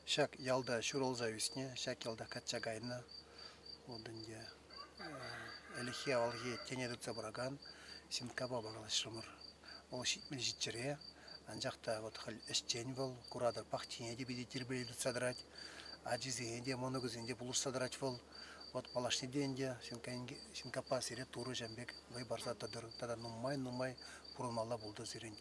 ҫак ялта ҫуралса ӳснӗ, ҫак ялта качча кайнӑ. Вот ӗнтӗ ӗлӗкхи авалхи тӗне тытса пыракан Синккапа калаҫрӑмӑр. Вӑл 77-ре, анчах та вот халь ӗҫчен вӑл, куратӑр, пахчине те питӗ тирпейлӗ тытса тӑрать, ачисене те, мӑнукӗсене те пулӑшса тӑрать вӑл. Вот малашне те ӗнтӗ Синкапа сире Турӑ ҫам пек вӑй парса тӑтӑр тата нумай-нумай пурӑнмалла пултӑр сирӗн.